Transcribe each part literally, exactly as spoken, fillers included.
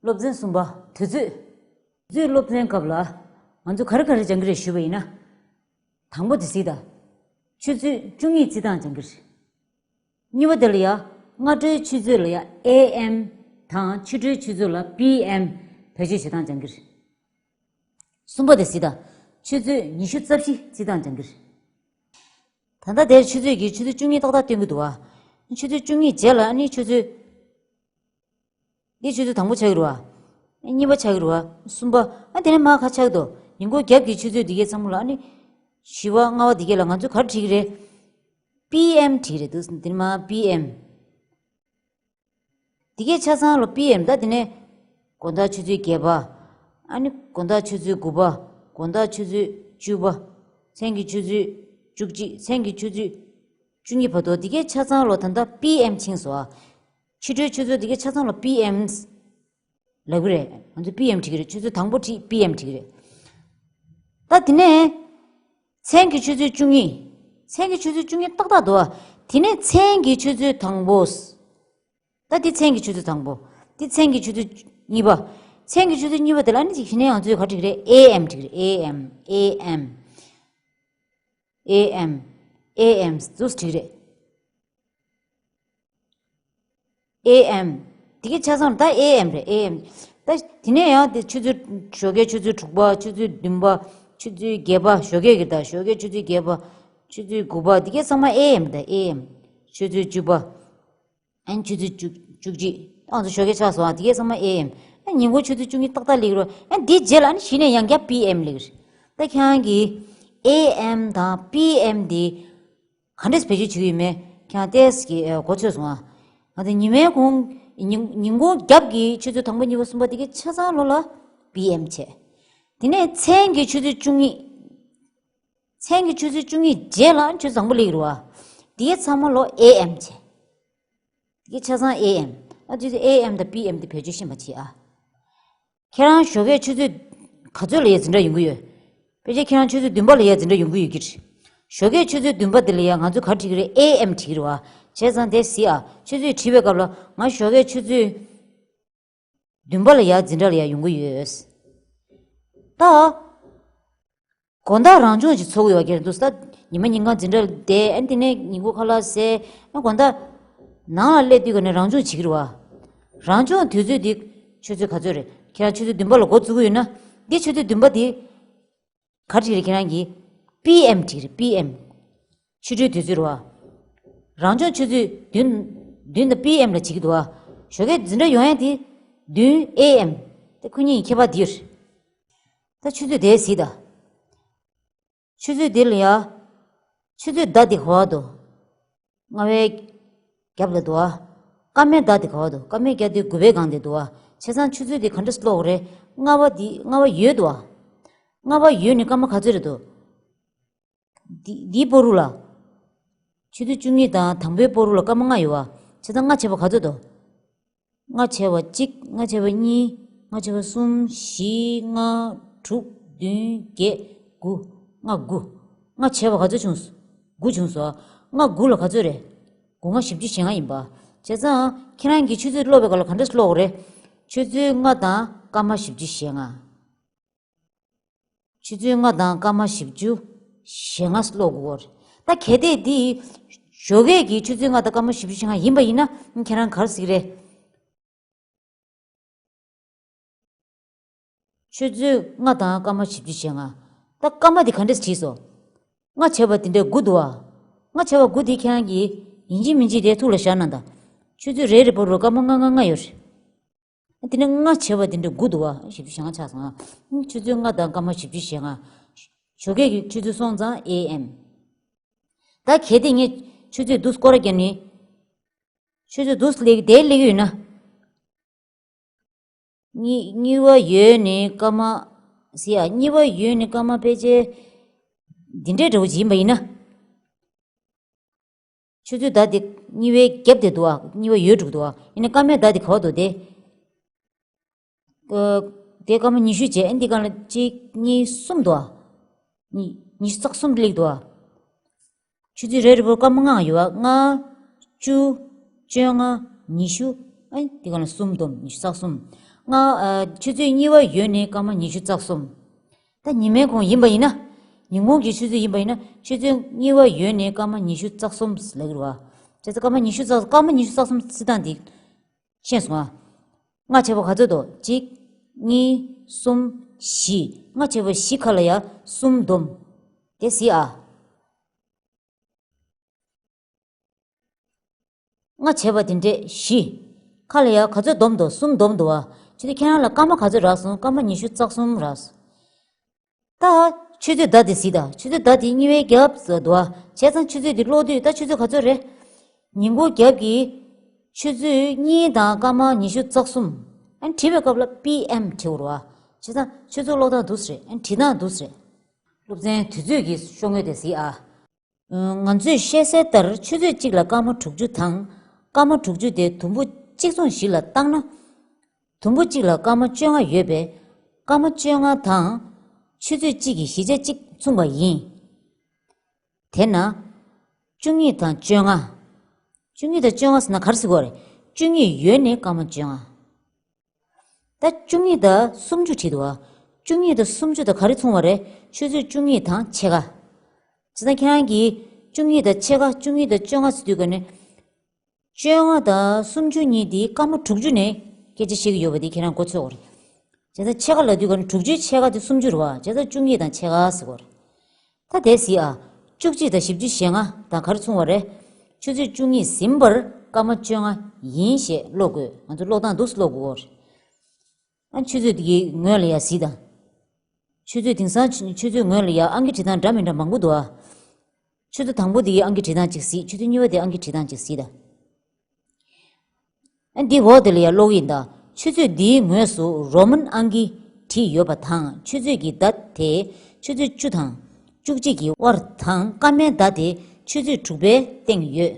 སློབ་ཚན་གསུམ་པ། དུས་ཚོད། དུས་ཚོད་སློབ་ཚན་སྐབས་ལ་ང་ཚོ་ག་རེ་ག་རེ་སྦྱང་གི་རེད་ཞུས་པ་ཡིན་ན། དང་པོ་དེ་གཟིགས་དང་། ཆུ་ཚོད་བཅུ་གཉིས་རྩིས་སྟངས་སྦྱང་གི་རེད། གཉིས་པ་དེ་ལ་ཡ། སྔ་དྲོའི་ཆུ་ཚོད་ལ་ཡ་ཨེ་ཨེམ་དང་ཕྱི་དྲོའི་ཆུ་ཚོད་ལ་པི་ཨེམ་བེད་སྤྱོད་བྱེད་སྟངས་སྦྱང་གི་རེད། གསུམ་པ་དེ་གཟིགས་དང་། ཆུ་ཚོད་ཉི་ཤུ་རྩ་བཞི་རྩིས་སྟངས་སྦྱང་གི་རེད། ད་ལྟ་དེར་ཆུ་ཚོད་ཀྱི་ཆུ་ཚོད་བཅུ་གཉིས་ཏག་ཏག་སྟོན་གྱི་འདུག་བ། ཆུ་ཚོད་བཅུ་གཉིས་རྗེས་ལ་ཨ་ནི་ཆུ་ཚོད། འདི་ཆུ་ཚོད་དང་པོ་ཆགས་ཀྱི་རེད་བ། གཉིས་པ་ཆགས་ཀྱི་རེད་བ། གསུམ་པ། ཨ་དེ་ནས་མར་ག་ཆགས་འདུག་ཉིན་གུང་རྒྱབ་ཀྱི་ཆུ་ཚོད་འདི་གའི་ཚང་མ་ལ་ཨ་ནི། བཞི་པ་ལྔ་པ་འདི་གའི་ལ་ང་ཚོས་ག་རེ་བྲིས་ཀྱི་རེད། པི་ཨེམ་བྲིས་ཀྱི་རེད་འདུག་འདི་ནས་མར་པི་ཨེམ། འདི་གའི་ཆ་ཚང་ལ་པི་ཨེམ། ད་དེ་ནས། དགོང་དག་ཆུ་ཚོད་བརྒྱད་པ། ཨ་ནི་དགོང་དག་ཆུ་ཚོད་དགུ་པ། དགོང་དག་ཆུ་ཚོད་བཅུ་པ། མཚན་གྱི་ཆུ་ཚོད་བཅུ་གཅིག་མཚན་གྱི་ཆུ་ཚོད་བཅུ་གཉིས་བར་དུ་འདི་གའི་ཆ་ཚང་ལ་ད་ལྟ་པི་ཨེམ་ཕྱིན་སོང་ཨ། ཕྱི་དྲོའི་ཆུ་ཚོད་འདི་གའི་ཆ་ཚང་ལ་པི་ཨེམ་ལབ་ཀྱི་རེད། ང་ཚོས་པི་ཨེམ་བྲིས་ཀྱི་རེད། ཆུ་ཚོད་དང་པོ་བྲིས་པི་ཨེམ་བྲིས་ཀྱི་རེད། ད་དེ་ནས། མཚན་གྱི་ཆུ་ཚོད་བཅུ་གཉིས། མཚན་གྱི་ཆུ་ཚོད་བཅུ་གཉིས་ཏག་ཏག་འདུག་ཨ། དེ་ནས་མཚན་གྱི་ཆུ་ཚོད་དང་པོ། ད་འདི་མཚན་གྱི་ཆུ་ཚོད་དང་པོ། འདི་མཚན་གྱི་ཆུ་ཚོད་གཉིས་པ། མཚན་གྱི་ཆུ་ཚོད་གཉིས་པ་དེ་ལ་ནི་གཞི་ནས་ང་ཚོས་ག་རེ་བྲིས་ཀྱི་རེད། ཨེ་ཨེམ་བྲིས་ཀྱི་རེད། ཨེ་ཨེམ། ཨེ་ཨེམ། ཨེ་ཨེམ། ཨེ་ཨེམ་ཟུག་བྲིས་ཀྱི་རེད། ཨེ་ཨེམ། དེ་གའི་ཆ་ཚང་ད་ཨེ་ཨེམ་རེད། ཨེ་ཨེམ། ད་དེ་ནས་ཡང་དེ་ཆུ་ཚོད། ཞོགས་ཀའི་ཆུ་ཚོད་དྲུག་པ། ཆུ་ཚོད་བདུན་པ། ཆུ་ཚོད་བརྒྱད་པ། ཞོགས་ཀའི་གི་ད་ཞོགས་ཀའི་ཆུ་ཚོད་བརྒྱད་པ། ཆུ་ཚོད་དགུ་པ། དེ་གའི་ཚང་མ་ཨེ་ཨེམ་ད་ཨེ་ཨེམ། ཆུ་ཚོད་བཅུ་པ། ཨན་ཆུ་ཚོད་བཅུ་བཅུ་གཅིག་ཨང་ཚོ་ཞོགས་ཀའི་ཆགས་སོང་ཨ། དེ་གའི་ཚང་མ་ཨེ་ཨེམ། ཨན་ཉིན་གུང་ཆུ་ཚོད་བཅུ་གཉིས་ཏག་ཏག་སླེབས་རོ། ཨན་དེ་རྗེས་ལ་ཨན་གཞི་ནས་ཡང་བསྐྱར་པི་ཨེམ་སླེབས་རེད། ད་ཁྱེད་རང་གིས་ཨེ་ཨེམ་དང་པི་ཨེམ་དེ་ག་འདྲས་བེད་སྤྱོད་བྱེད་ཀྱི་ཡོད་མེད་ཁྱེད་རང་ཏོག་ཙམ་གྱིས་ཨ་གོ་ཆོད་སོང་ཨ། ང་ཚོ་ཉི་མའི་གུང་། ཉིན་ཉིན་གུང་རྒྱབ་ཀྱི་ཆུ་ཚོད་དང་པོ་གཉིས་པ་གསུམ་པ་དེ་གའི་ཆ་ཚང་ལོ་ལ་པི་ཨེམ་བྱས། དེ་ནས་མཚན་གྱི་ཆུ་ཚོད་བཅུ་གཉིས། མཚན་གྱི་ཆུ་ཚོད་བཅུ་གཉིས་རྗེས་ལ་ཆུ་ཚོད་བཟང་པོ་སླེབས་རེད་བ། དེའི་ཚང་མ་ལོ་ཨེ་ཨེམ་བྱས། དེ་གའི་ཆ་ཚང་ཨེ་ཨེམ། ཨ་ཆུ་ཚོད་ཨེ་ཨེམ་དང་པི་ཨེམ་དེ་བེད་སྤྱོད་ཤེས་པ་བྱེད་ཨ། ཁྱེད་རང་ཞོགས་ཀའི་ཆུ་ཚོད་ག་ཚོད་ལ་ཡ་འཛིན་གྲྭ་ཡོང་གི་ཡོད། ཕལ་ཆེར་ཁྱེད་རང་ཆུ་ཚོད་བདུན་པ་ལ་ཡ་འཛིན་གྲྭ་ཡོང་གི་ཡོད་ཀྱི་རེད། ཞོགས་ཀའི་ཆུ་ཚོད་བདུན་པ་དེ་ལ་ཡ་ང་ཚོས་ག་རེ་བྲིས་ཀྱི་རེད། ཨེ་ཨེམ་བྲིས་ཀྱི་རེད་བ། བྱས་ཙང་དེ་གཟིགས་ཨ། ཆུ་ཚོད་བྲིས་པའི་སྐབས་ལ་ང་ཞོགས་ཀའི་ཆུ་ཚོད་བདུན་པ་ལ་ཡ་འཛིན་གྲྭ་ལ་ཡ་ཡོང་གི་ཡོད། ད། དགོང་དག་རང་སྦྱོང་ཞིག་ཚོགས་ཡོད་ཀྱི་འདུག་ས། ཉི་མ་ཉིན་གང་འཛིན་གྲྭ་ལ་བསྡད། ཨ་ནི་དེ་ནས་ཉིན་གུང་ཁ་ལག་ཟས། ཨ་དགོང་དག་ནང་ལ་སླེབས་དུས་ཀ་ནས་རང་སྦྱོང་བྱེད་ཀྱི་རེད་བ། རང་སྦྱོང་དུས་ཚོད་འདི་ཆུ་ཚོད་ག་ཚོད་རེད། ཁྱེད་རང་ཆུ་ཚོད་བདུན་པ་ལ་འགོ་བཙུགས་ཀྱི་ཡོད་ན། འདི་ཆུ་ཚོད་བདུན་པ་འདི་ག་རེ་བྲིས་རེད། ཁྱེད་རང་གིས་པི་ཨེམ་བྲིས་རེད། པི་ཨེམ། ཕྱི་དྲོའི་དུས་ཚོད་རེད་བ། རང་སྦྱོང་ཆུ་ཚོད་བདུན། བདུན་དང་པི་ཨེམ་ལ་བྱེད་ཀྱི་འདུག་བ། ཞོགས་ཀའི་འཛིན་གྲྭ་ཡོང་ཡ་དེ་བདུན་ཨེ་ཨེམ། དེ་ཁོ་གཉིས་ཀྱི་ཁྱད་པར་འདི་རེད། ད་ཆུ་ཚོད་དེ་གཟིགས་དང་། ཆུ་ཚོད་འདི་ལ་ཡ། ཆུ་ཚོད་ཟླ་འདི་ག་བར་དུ། རྔ་བའི་རྒྱབ་ལ་འདུག་ཨ། སྐར་མའི་ཟླ་འདི་ག་བར་དུ། སྐར་མའི་རྒྱབ་འདི་དགུ་པའི་སྒང་འདི་འདུག་ཨ། བྱས་ཙང་ཆུ་ཚོད་འདི་ག་འདྲ་ཀློག་དགོས་རེད། རྔ་བ་འདི་རྔ་བ་ཡོལ་འདུག་ཨ། རྔ་བ་ཡོལ་ནས་སྐར་མ་ག་ཚོད་རེད་འདུག་འདི་འདིའི་སྤོ་རུ་ལ། ཆུ་ཚོད་བཅུ་གཉིས་དང་དང་པོའི་སྤོ་རུ་ལ་སྐར་མ་ལྔ་ཡོད་བ། བྱས་ཙང་ལྔ་བྱས་པ་ག་ཚོད་འདུག་ལྔ་བྱས་པ་གཅིག་ལྔ་བྱས་པ་གཉིས། ལྔ་བྱས་པ་གསུམ། བཞི། ལྔ། དྲུག་བདུན། བརྒྱད། དགུ། ལྔ་དགུ། ལྔ་བྱས་པ་ག་ཚོད་བྱུང་། དགུ་བྱུང་སོང་། ལྔ་དགུ་ལ་ག་ཚོད་རེད། དགུ་ལྔ་བཞི་བཅུ་ཞེ་ལྔ་ཡིན་པ། བྱས་ཙང་ཁྱེད་རང་གིས་ཆུ་ཚོད་ཀློག་པའི་སྐབས་ལ་ག་འདྲ་ཀློག་དགོས་རེད། ཆུ་ཚོད་ལྔ་དང་སྐར་མ་བཞི་བཅུ་ཞེ་ལྔ། ཆུ་ཚོད་ལྔ་དང་སྐར་མ་བཞི་བཅུ་ཞེ་ལྔ་ཀློག་དགོས་རེད། ད་གལ་ཏེ་འདི་ཞོགས་ཀས་ཀྱི་ཆུ་ཚོད་ལྔ་དང་སྐར་མ་བཞི་བཅུ་ཞེ་ལྔ་ཡིན་པ་ཡིན་ན་ཁྱེད་རང་ག་རེ་ཟེར་གྱི་རེད། ཆུ་ཚོད་ལྔ་དང་སྐར་མ་བཞི་བཅུ་ཞེ་ལྔ། ད་སྐར་མ་འདི་ག་འདྲས་བྲིས་སོང་། ལྔ་བྱས་པ་འདི་འདྲའི་དགུ་འདུག་བ། ལྔ་བྱས་པ་དགུ་འདི་ཁྱེད་རང་གིས་ཡིན་གཅིག་མིན་གཅིག་དེ་ཐུགས་ལ་བཞག་གནང་དང་། ཆུ་ཚོད་རེ་རེ་བར་དུ་སྐར་མ་ལྔ་ལྔ་ལྔ་ཡོད་རེད། དེ་ནས་ལྔ་བྱས་པ་དེ་འདྲ་དགུ་འདུག་བ། བཞི་བཅུ་ཞེ་ལྔ་ཆགས་སོང་ང་། ཆུ་ཚོད་ལྔ་དང་སྐར་མ་བཞི་བཅུ་ཞེ་ལྔ། ཞོགས་ཀས་ཀྱི་ཆུ་ཚོད་སོང་ཙང་ཨེ་ཨེམ། ད་གལ་ཏེ་ངས་ཆུ་ཚོད་འདུག་སྐོར་ར་བརྒྱབ་ནས། ཆུ་ཚོད་འདུག་སླེབས་དེ་སླེབས་ཀྱི་ཡོད་ན། གཉིས་གཉིས་པ་ཡོལ་ནས་སྐར་མ། ཟེར་ཡ། གཉིས་པ་ཡོལ་ནས་སྐར་མ་ཕལ་ཆེར་འདི་འདྲའི་འདྲ་བོ་ཅིག་ཡིན་པ་ཡིན་ན། ཆུ་ཚོད་ཟླ་དེ་གཉིས་པའི་རྒྱབ་དེ་འདུག་ཨ། གཉིས་པ་ཡོལ་འགྲོ་གི་འདུག་ཨ། ཡིན་ནའི་སྐར་མའི་ཟླ་དེ་ག་བར་འདུག་དེ། ཨ། དེ་སྐར་མ་ཉི་ཤུ་བྱས། ཨ་འདི་སྒང་ལ་གཅིག་གཉིས་གསུམ་འདུག་ཨ། ཉི་ཉི་ཤུ་རྩ་གསུམ་སླེབས་འདུག་ཨ། ཆུ་ཚོད་རེ་རེ་བར་སྐར་མ་ལྔ་ཡོད་ཨ། ལྔ། བཅུ། བཅོ་ལྔ། ཉི་ཤུ། ཨ་ནི་དེ་ག་ལ་གསུམ་བསྡོམས་ཉི་ཤུ་རྩ་གསུམ། ལྔ་ཨ་ཆུ་ཚོད་གཉིས་པ་ཡོལ་ནས་སྐར་མ་ཉི་ཤུ་རྩ་གསུམ། ད་ཉི་མའི་གུང་ཡིན་པ་ཡིན་ན། ཉིན་གུང་གི་ཆུ་ཚོད་ཡིན་པ་ཡིན་ན་ཆུ་ཚོད་གཉིས་པ་ཡོལ་ནས་སྐར་མ་ཉི་ཤུ་རྩ་གསུམ་ལབ་ཀྱི་རེད་བ། བྱས་ཙང་སྐར་མ་ཉི་ཤུ་རྩ་སྐར་མ་ཉི་ཤུ་རྩ་གསུམ་བརྩི་སྟངས་འདི་ཤེས་སོང་ཨ། ལྔ་བྱས་པ་ག་ཚོད་འདུག་གཅིག་གཉིས། གསུམ། བཞི། ལྔ་བྱས་པ་བཞི་ཁ་ལ་ཡ་གསུམ་བསྡོམས། དེ་གཟིགས་ཨ། ལྔ་བྱས་པ་དེ་འདྲས་བཞི། ཁ་ལ་ཡ་ག་ཚོད་བསྡོམས་འདུག་གསུམ་བསྡོམས་འདུག་བ། ཆུ་ཚོད་ཁྱེད་རང་ལ་སྐར་མ་ག་ཚོད་རག་སོང་། སྐར་མ་ཉི་ཤུ་རྩ་གསུམ་རག་སོང་། ད་ཆུ་ཚོད་ཟླ་དེ་གཟིགས་དང་། ཆུ་ཚོད་ཟླ་དེ་གཉིས་པའི་རྒྱབ་ཟེར་འདུག་བ། བྱས་ཙང་ཆུ་ཚོད་དེ་ཀློག་དུས་ད་ཆུ་ཚོད་ག་ཚོད་རེད། ཉིན་གུང་རྒྱབ་ཀྱི་ཆུ་ཚོད་གཉིས་དང་སྐར་མ་ཉི་ཤུ་རྩ་གསུམ། ཨ་ནི་བྲིས་པའི་སྐབས་ལ་པི་ཨེམ་བྲིས་འོ་ར་བ། བྱས་ཙང་ཆུ་ཚོད་ཀློག་སྟངས་འདུག་སེ་རེད། ཨ་ནི་བྲིས་སྟངས་འདུག་སེ་རེད། སློབ་ཚན་དུས་ཚོད་ཀྱི་ཤོག་ངོས་དེ་གཟིགས་ཨ། ང་ཚོས་ཤེས་གསལ་ལྟར་ཆུ་ཚོད་གཅིག་ལ་སྐར་མ་དྲུག་ཅུ་དང་། སྐར་མ་དྲུག་ཅུ་དེ་དུམ་བུ་གཅིག་མཚུངས་ཤིག་ལ་བཏང་ན། དུམ་བུ་གཅིག་ལ་སྐར་མ་བཅོ་ལྔ་ཡོད་པས། སྐར་མ་བཅོ་ལྔ་དང་ཆུ་ཚོད་གཅིག་གི་བཞི་ཆ་གཅིག་མཚུངས་པ་ཡིན། དེས་ན། བཅུ་གཉིས་དང་བཅོ་ལྔ། བཅུ་གཉིས་དང་བཅོ་ལྔ་ཟེར་ན་ག་རེ་ཟེར་དགོས་རེད། བཅུ་གཉིས་ཡོལ་ནས་སྐར་མ་བཅོ་ལྔ། ད་བཅུ་གཉིས་དང་སུམ་ཅུ་བྲིས་འདུག་བ། བཅུ་གཉིས་དང་སུམ་ཅུ་དང་ག་རེ་མཚུངས་པ་རེད། ཆུ་ཚོད་བཅུ་གཉིས་དང་ཕྱེད་ཀ། བྱས་ཙང་ཁྱེད་རང་གིས་བཅུ་གཉིས་དང་ཕྱེད་ཀ་བཅུ་གཉིས་དང་བཅོ་ལྔ་ཟེར་དུས་ག་ནས། བཅོ་ལྔ་དང་སུམ་ཅུ་གཉིས་དེ་སྐར་མ་དྲུག་ཅུ་ནས་སྐད་ཆ་བཤད་ཀྱི་ཡོད་པ་དེ་ཁྱེད་རང་མགོ་ཚོད་དགོས་རེད། བྱས་ཙང་ཕྱེད་ཀ་ལབ་དུས་ག་ནས་དྲུག་ཅུའི་ཕྱེད་ཀ་དེ་སུམ་ཅུ་རེད་བ། བྱས་ཙང་བཅུ་གཉིས་དང་ཕྱེད་ཀ་ཟེར་དགོས་རེད། ད་དེ་གཟིགས་ཨ། བཅུ་གཅིག་དང་བཞི་བཅུ་ཞེ་ལྔ་དང་ག་རེ་མཚུངས་པ་རེད། ཆུ་ཚོད་བཅུ་གཉིས་ཟིན་པར་སྐར་མ་བཅོ་ལྔ་ཡིན་ཞེས་ཀློག་དགོས། ང་ཚོ་ཀློག་སྟངས་འདུག་སེ་ཀློག་དགོས། ཨ་ཆུ་ཚོད་འདི་གི་ངོས་ལ་ཡ་གཟིགས་དང་། ཆུ་ཚོད་དེང་སང་ཆུ་ཆུ་ཚོད་ངོས་ལ་ཡ་ཨང་ཀི་བྲིས་སྟངས་འདྲ་མི་འདྲ་མང་པོ་འདུག་ཨ། ཆུ་ཚོད་དང་པོ་འདི་གི་ཨང་ཀི་བྲིས་སྟངས་གཅིག་གཟིགས། ཆུ་ཚོད་གཉིས་པ་དེ་ཨང་ཀི་བྲིས་སྟངས་གཅིག་གཟིགས་དང་། ཨ་འདི་འོག་དེ་ལ་ཡ་ཀློག་གི་ཡིན་ད། ཆུ་ཚོད་འདིའི་ངོས་སུ་རོ་མན་ཨང་ཀི་བྲིས་ཡོད་པ་དང་། ཆུ་ཚོད་ཀྱི་བརྡ་དེ་ཆུ་ཚོད་བཅུ་དང་བཅུ་གཅིག་གི་དབར་དང་། སྐར་མའི་བརྡ་དེ་ཆུ་ཚོད་དྲུག་པའི་སྟེང་ཡོད།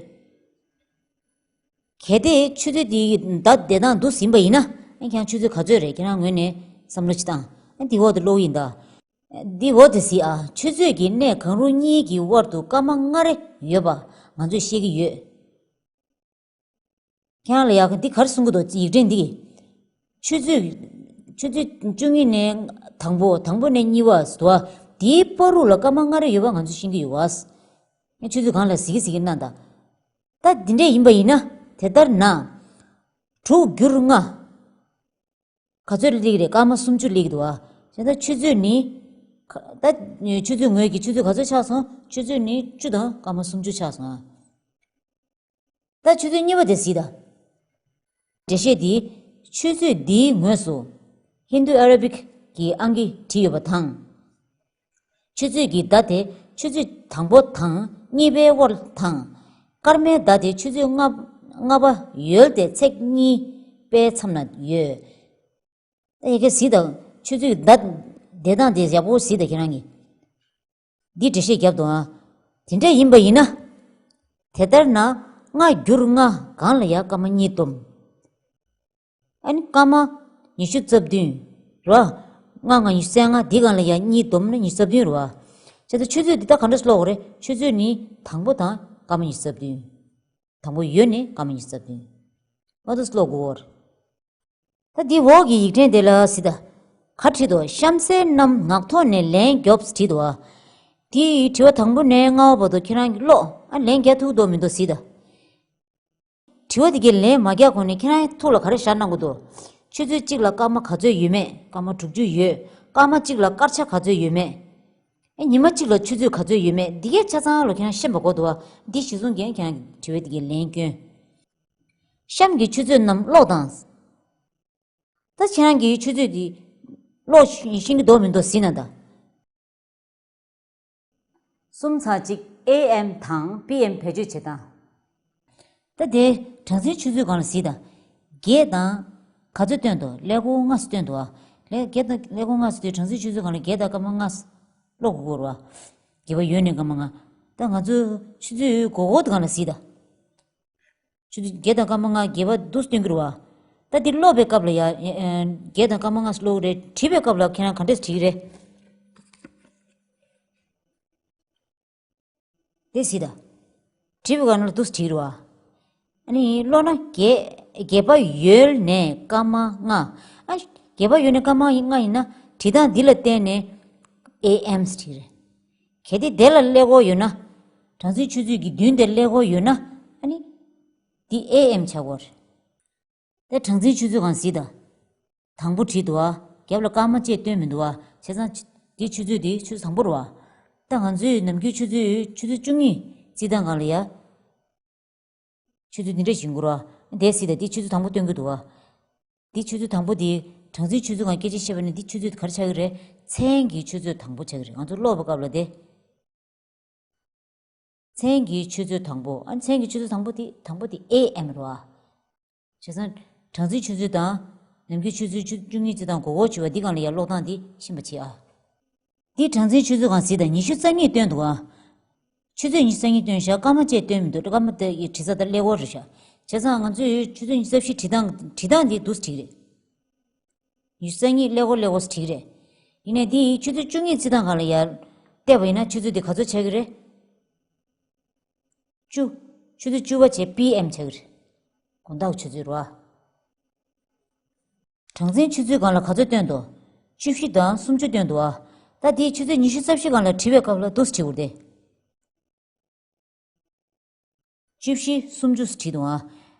གལ་ཏེ་ཆུ་ཚོད་འདིའི་བརྡ་བསྡད་སྟངས་འདུག་ཟིན་པ་ཡིན་ན། ཨ་ཁྱེད་རང་ཆུ་ཚོད་ག་ཚོད་རེད། ཁྱེད་རང་ངོས་ནས་བསམ་བློ་ཅིག་བཏང་། ཨ་འདི་འོག་ཏུ་ཀློག་གི་ཡིན་ད། འདི་འོག་དེ་གཟིགས་ཨ། ཆུ་ཚོད་ཀྱི་གནས་གང་རུང་གཉིས་ཀྱི་དབར་དུ་སྐར་མ་ལྔ་རེ་ཡོད་པ་ང་ཚོས་ཤེས་ཀྱི་ཡོད། ཁྱེད་རང་ལ་ཡག་འདི་ག་རེ་གསུང་གི་འདུག་ཡིག་ཕྲེང་འདི་གིས། ཆུ་ཚོད། ཆུ་ཚོད་བཅུ་གཉིས་ནས་དང་པོ། དང་པོ་ནས་གཉིས་པ་ཟེར་བ། དེའི་བར་དུ་ལ་སྐར་མ་ལྔ་རེ་ཡོད་པ་ང་ཚོས་ཤེས་ཀྱི་ཡོད་བ། ངས་ཆུ་ཚོད་སྒང་ལ་གཟིགས་ཀྱི་གཟིགས་ཀྱི་གནང་དང་། ད་འདི་འདྲས་ཡིན་པ་ཡིན་ན། དེ་ལྟར་ན། དྲུག་བསྒྱུར་ལྔ། ག་ཚོད་སླེབས་ཀྱི་རེད། སྐར་མ་སུམ་ཅུ་སླེབས་ཀྱི་འདུག་བ། བྱས་ཙང་ཆུ་ཚོད་ནི། ད་ཆུ་ཚོད་ངོས་ཀྱི་ཆུ་ཚོད་ག་ཚོད་ཆགས་སོང་། ཆུ་ཚོད་ནི་བཅུ་དང་སྐར་མ་སུམ་ཅུ་ཆགས་སོང་ཨ། ད་ཆུ་ཚོད་གཉིས་པ་དེ་གཟིགས་དང་། འགྲེལ་བཤད་འདི། ཆུ་ཚོད་འདིའི་ངོས་སུ། ཧིན་རྡུ་ཨ་ར་བིག་གི་ཨང་ཀི་བྲིས་ཡོད་པ་དང་། ཆུ་ཚོད་ཀྱི་བརྡ་དེ་ཆུ་ཚོད་དང་པོ་དང་གཉིས་པའི་དབར་དང་། སྐར་མའི་བརྡ་དེ་ཆུ་ཚོད་ལྔ་ལྔ་པ་ཡོལ་ཏེ་ཚེག་གཉིས་པའི་མཚམས་ན་ཡོད། ད་ཡི་གེ་གཟིགས་དང་། ཆུ་ཚོད་བརྡ་བསྡད་སྟངས་དེ་ཡག་པོ་གཟིགས་དང་ཁྱེད་རང་གིས། འདི་འགྲེལ་བཤད་བརྒྱབ་འདུག་ཨ། དེ་འདྲ་ཡིན་པ་ཡིན་ན། དེ་ལྟར་ན། ལྔ་བསྒྱུར་ལྔ་སྒང་ལ་ཡ་སྐར་མ་གཉིས་བསྡོམས། ཨ་ནི་སྐར་མ་ཉི་ཤུ་རྩ་བདུན། རེད་བ། ལྔ་ལྔ་ཉི་ཤུ་རྩ་ལྔ། འདི་སྒང་ལ་ཡ་གཉིས་བསྡོམས་ན་ཉི་ཤུ་རྩ་བདུན་རེད་བ། བྱས་ཙང་ཆུ་ཚོད་འདི་ད་ག་འདྲ་ཀློག་དགོས་རེད། ཆུ་ཚོད་ནི་དང་པོ་དང་སྐར་མ་ཉི་ཤུ་རྩ་བདུན། དང་པོ་ཡོལ་ནས་སྐར་མ་ཉི་ཤུ་རྩ་བདུན། ཨ་འདུག་སེ་ཀློག་དགོས་རེད། ད་འདི་འོག་གི་ཡིག་ཕྲེང་དེ་ལ་གཟིགས་དང་། ག་བྲིས་འདུག་གཤམ་གསལ་རྣམས་ངག་ཐོག་ནས་ལན་རྒྱོབས་བྲིས་འདུག་ཨ། དེའི་དྲི་བ་དང་པོ་ནས་ལྔ་པ་བར་དུ་ཁྱེད་རང་གིས་ཀློག་ཨ། ལན་རྒྱག་ཐུབ་འདུག་མི་འདུག་གཟིགས་དང་། དྲི་བ་དེ་གའི་ལན་མ་རྒྱག་གོང་ནས་ཁྱེད་རང་ཐུགས་ལ་ག་རེ་ཤར་གནང་གི་འདུག་ཆུ་ཚོད་གཅིག་ལ་སྐར་མ་ག་ཚོད་ཡོད་མེད། སྐར་མ་དྲུག་ཅུ་ཡོད། སྐར་མ་གཅིག་ལ་སྐར་ཆ་ག་ཚོད་ཡོད་མེད། ཨེ་ཉི་མ་གཅིག་ལ་ཆུ་ཚོད་ག་ཚོད་ཡོད་མེད། འདི་གའི་ཆ་ཚང་ལ་ཁྱེད་རང་ཤེས་པ་དགོས་འདུག་བ། འདི་གཞི་བཟུང་གིས་ཁྱེད་རང་གི་དྲི་བའི་དེ་གའི་ལན་སྐྱོན། གཤམ་གྱི་ཆུ་ཚོད་རྣམས་ཀློག་དང་། ད་ཁྱེད་རང་གིས་ཆུ་ཚོད་འདི་ཀློག་ཤེས་ཀྱི་འདུག་མི་འདུག་གཟིགས་གནང་དང་། གསུམ་ཚེག་གཅིག་ཨེ་ཨེམ་དང་པི་ཨེམ་བེད་སྤྱོད་བྱེད་སྟངས། ད་དེ་གྲངས་འཛིན་ཆུ་ཚོད་སྒང་ལ་གཟིགས་དང་། བརྒྱད་དང་ག་ཚོད་སྟོན་འདུག་ཀླད་ཀོར་ལྔ་ཙམ་སྟོན་འདུག་ཨ། ཀླད་བརྒྱད་དང་ཀླད་ཀོར་ལྔ་ཙམ་དེ་གྲངས་འཛིན་ཆུ་ཚོད་སྒང་ལ་བརྒྱད་དང་སྐར་མ་ལྔ་ཙམ་ཀློག་དགོས་རེད་བ། བརྒྱད་པ་ཡོལ་ནས་སྐར་མ་ལྔ། ད་ང་ཚོ་ཆུ་ཚོད་སྒང་ལ་གཟིགས་དང་། ཆུ་ཚོད་བརྒྱད་དང་སྐར་མ་ལྔ། བརྒྱད་པ་འདུག་སེ་སྟོན་གྱི་རེད་བ། ད་འདི་ཀློག་པའི་སྐབས་ལ་ཡ། ཨེ་ཨེ་བརྒྱད་དང་སྐར་མ་ལྔ་ཙམ་ཀློག་གི་རེད། བྲིས་པའི་སྐབས་ལ་ཁྱེད་རང་ག་འདྲས་བྲིས་ཀྱི་རེད། དེ་གཟིགས་དང་། བྲིས་པའི་སྒང་ལ་འདུག་སེ་བྲིས་ཀྱི་རེད་བ། ཨ་ནི་ཀློག་ན་བརྒྱད་ བརྒྱད་པ་ཡོལ་ནས་སྐར་མ་ལྔ། ཨ། བརྒྱད་པ་ཡོལ་ནས་སྐར་མ་ལྔ་ཡིན་ན་བྲིས་སྟངས་འདི་ལ་བརྟེན་ནས་ཨེ་ཨེམ་ཟེར་གྱི་རེད། གལ་ཏེ་དེ་ལ་ཀླད་ཀོར་ཡོད་ན། གྲངས་འཛིན་ཆུ་ཚོད་ཀྱི་མདུན་དེར་ཀླད་ཀོར་ཡོད་ན། ཨ་ནི། འདི་ཨེ་ཨེམ་ཆགས་ཀྱི་ཡོད་རེད། དེ་གྲངས་འཛིན་ཆུ་ཚོད་སྒང་གཟིགས་དང་། དང་པོ་བྲིས་འདུག་ཨ། རྒྱབ་ལ་སྐར་མ་བཅས་སྟོན་མི་འདུག་ཨ། བྱས་ཙང་། འདི་ཆུ་ཚོད་འདི་ཆུ་ཚོད་དང་པོ་རེད་བ། ད་ང་ཚོའི་ནམ་རྒྱུན་ཆུ་ཚོད་ཆུ་ཚོད་བཅུ་གཉིས་བརྩི་སྟངས་སྒང་ལ་ཡ། ཆུ་ཚོད་འདི་འདྲ་ཞིག་འགོར་བ། དེ་གཟིགས་དང་། འདི་ཆུ་ཚོད་དང་པོ་སྟོན་གྱི་འདུག་ཨ། འདི་ཆུ་ཚོད་དང་པོ་འདི། གྲངས་འཛིན་ཆུ་ཚོད་སྒང་སྐད་ཆ་བཤད་པ་ནི་འདི་ཆུ་ཚོད་ག་རེ་ཆགས་ཀྱི་རེད། མཚན་གྱི་ཆུ་ཚོད་དང་པོ་ཆགས་ཀྱི་རེད། ང་ཚོ་ཀློག་པའི་སྐབས་ལ་དེ། མཚན་གྱི་ཆུ་ཚོད་དང་པོ། ཨ། མཚན་གྱི་ཆུ་ཚོད་དང་པོ་དེ། དང་པོ་དེ་ཨེ་ཨེམ་རེད་བ། བྱས་ཙང་། གྲངས་འཛིན་ཆུ་ཚོད་དང་། ནམ་རྒྱུན་ཆུ་ཚོད་བཅུ་བཅུ་གཉིས་བརྩི་སྟངས་མགོ་སྐོར་བྱེད་པ་འདི་སྒང་ལ་ཡ་ཀློག་སྟངས་འདི་ཤེས་པ་བྱེད་ཨ། འདི་གྲངས་འཛིན་ཆུ་ཚོད་སྒང་གཟིགས་དང་། ཉི་ཤུ་རྩ་གཉིས་སྟོན་འདུག་ཨ། ཆུ་ཚོད་ཉི་ཤུ་རྩ་གཉིས་སྟོན་ཤག་སྐར་མ་བཅས་སྟོན་མི་འདུག་སྐར་མ་དེ་ཡི་བྲིས་ས་དེ་ཀླད་ཀོར་རེད་ཤག་བྱས་ཙང་ང་ཚོས་ཆུ་ཚོད་ཉི་ཤུ་རྩ་བཞི་བྲིས་སྟངས། བྲིས་སྟངས་འདི་འདུག་སེ་བྲིས་རེད། ཉི་ཤུ་རྩ་གཉིས་ཀླད་ཀོར་ཀླད་ཀོར་བྲིས་རེད། ཡིན་ནའི་འདི་ཆུ་ཚོད་བཅུ་གཉིས་བརྩི་སྟངས་སྒང་ལ་ཡར་བལྟས་པ་ཡིན་ན་ཆུ་ཚོད་འདི་ག་ཚོད་ཆགས་ཀྱི་རེད། བཅུ། ཆུ་ཚོད་བཅུ་པ་བྱས་པི་ཨེམ་ཆགས་ཀྱི་རེད། དགོང་དག་ཆུ་ཚོད་རེད་བ། གྲངས་འཛིན་ཆུ་ཚོད་སྒང་ལ་ག་ཚོད་སྟོན་འདུག་བཅུ་བཞི་དང་སུམ་ཅུ་སྟོན་འདུག་ཨ། ད་འདི་ཆུ་ཚོད་ཉི་ཤུ་རྩ་བཞི་སྒང་ལ་བྲིས་པའི་སྐབས་ལ་འདུག་སེ་བྲིས་དགོས་རེད་དེ། བཅུ་བཞི། སུམ་ཅུ་བྲིས་འདུག་ཨ།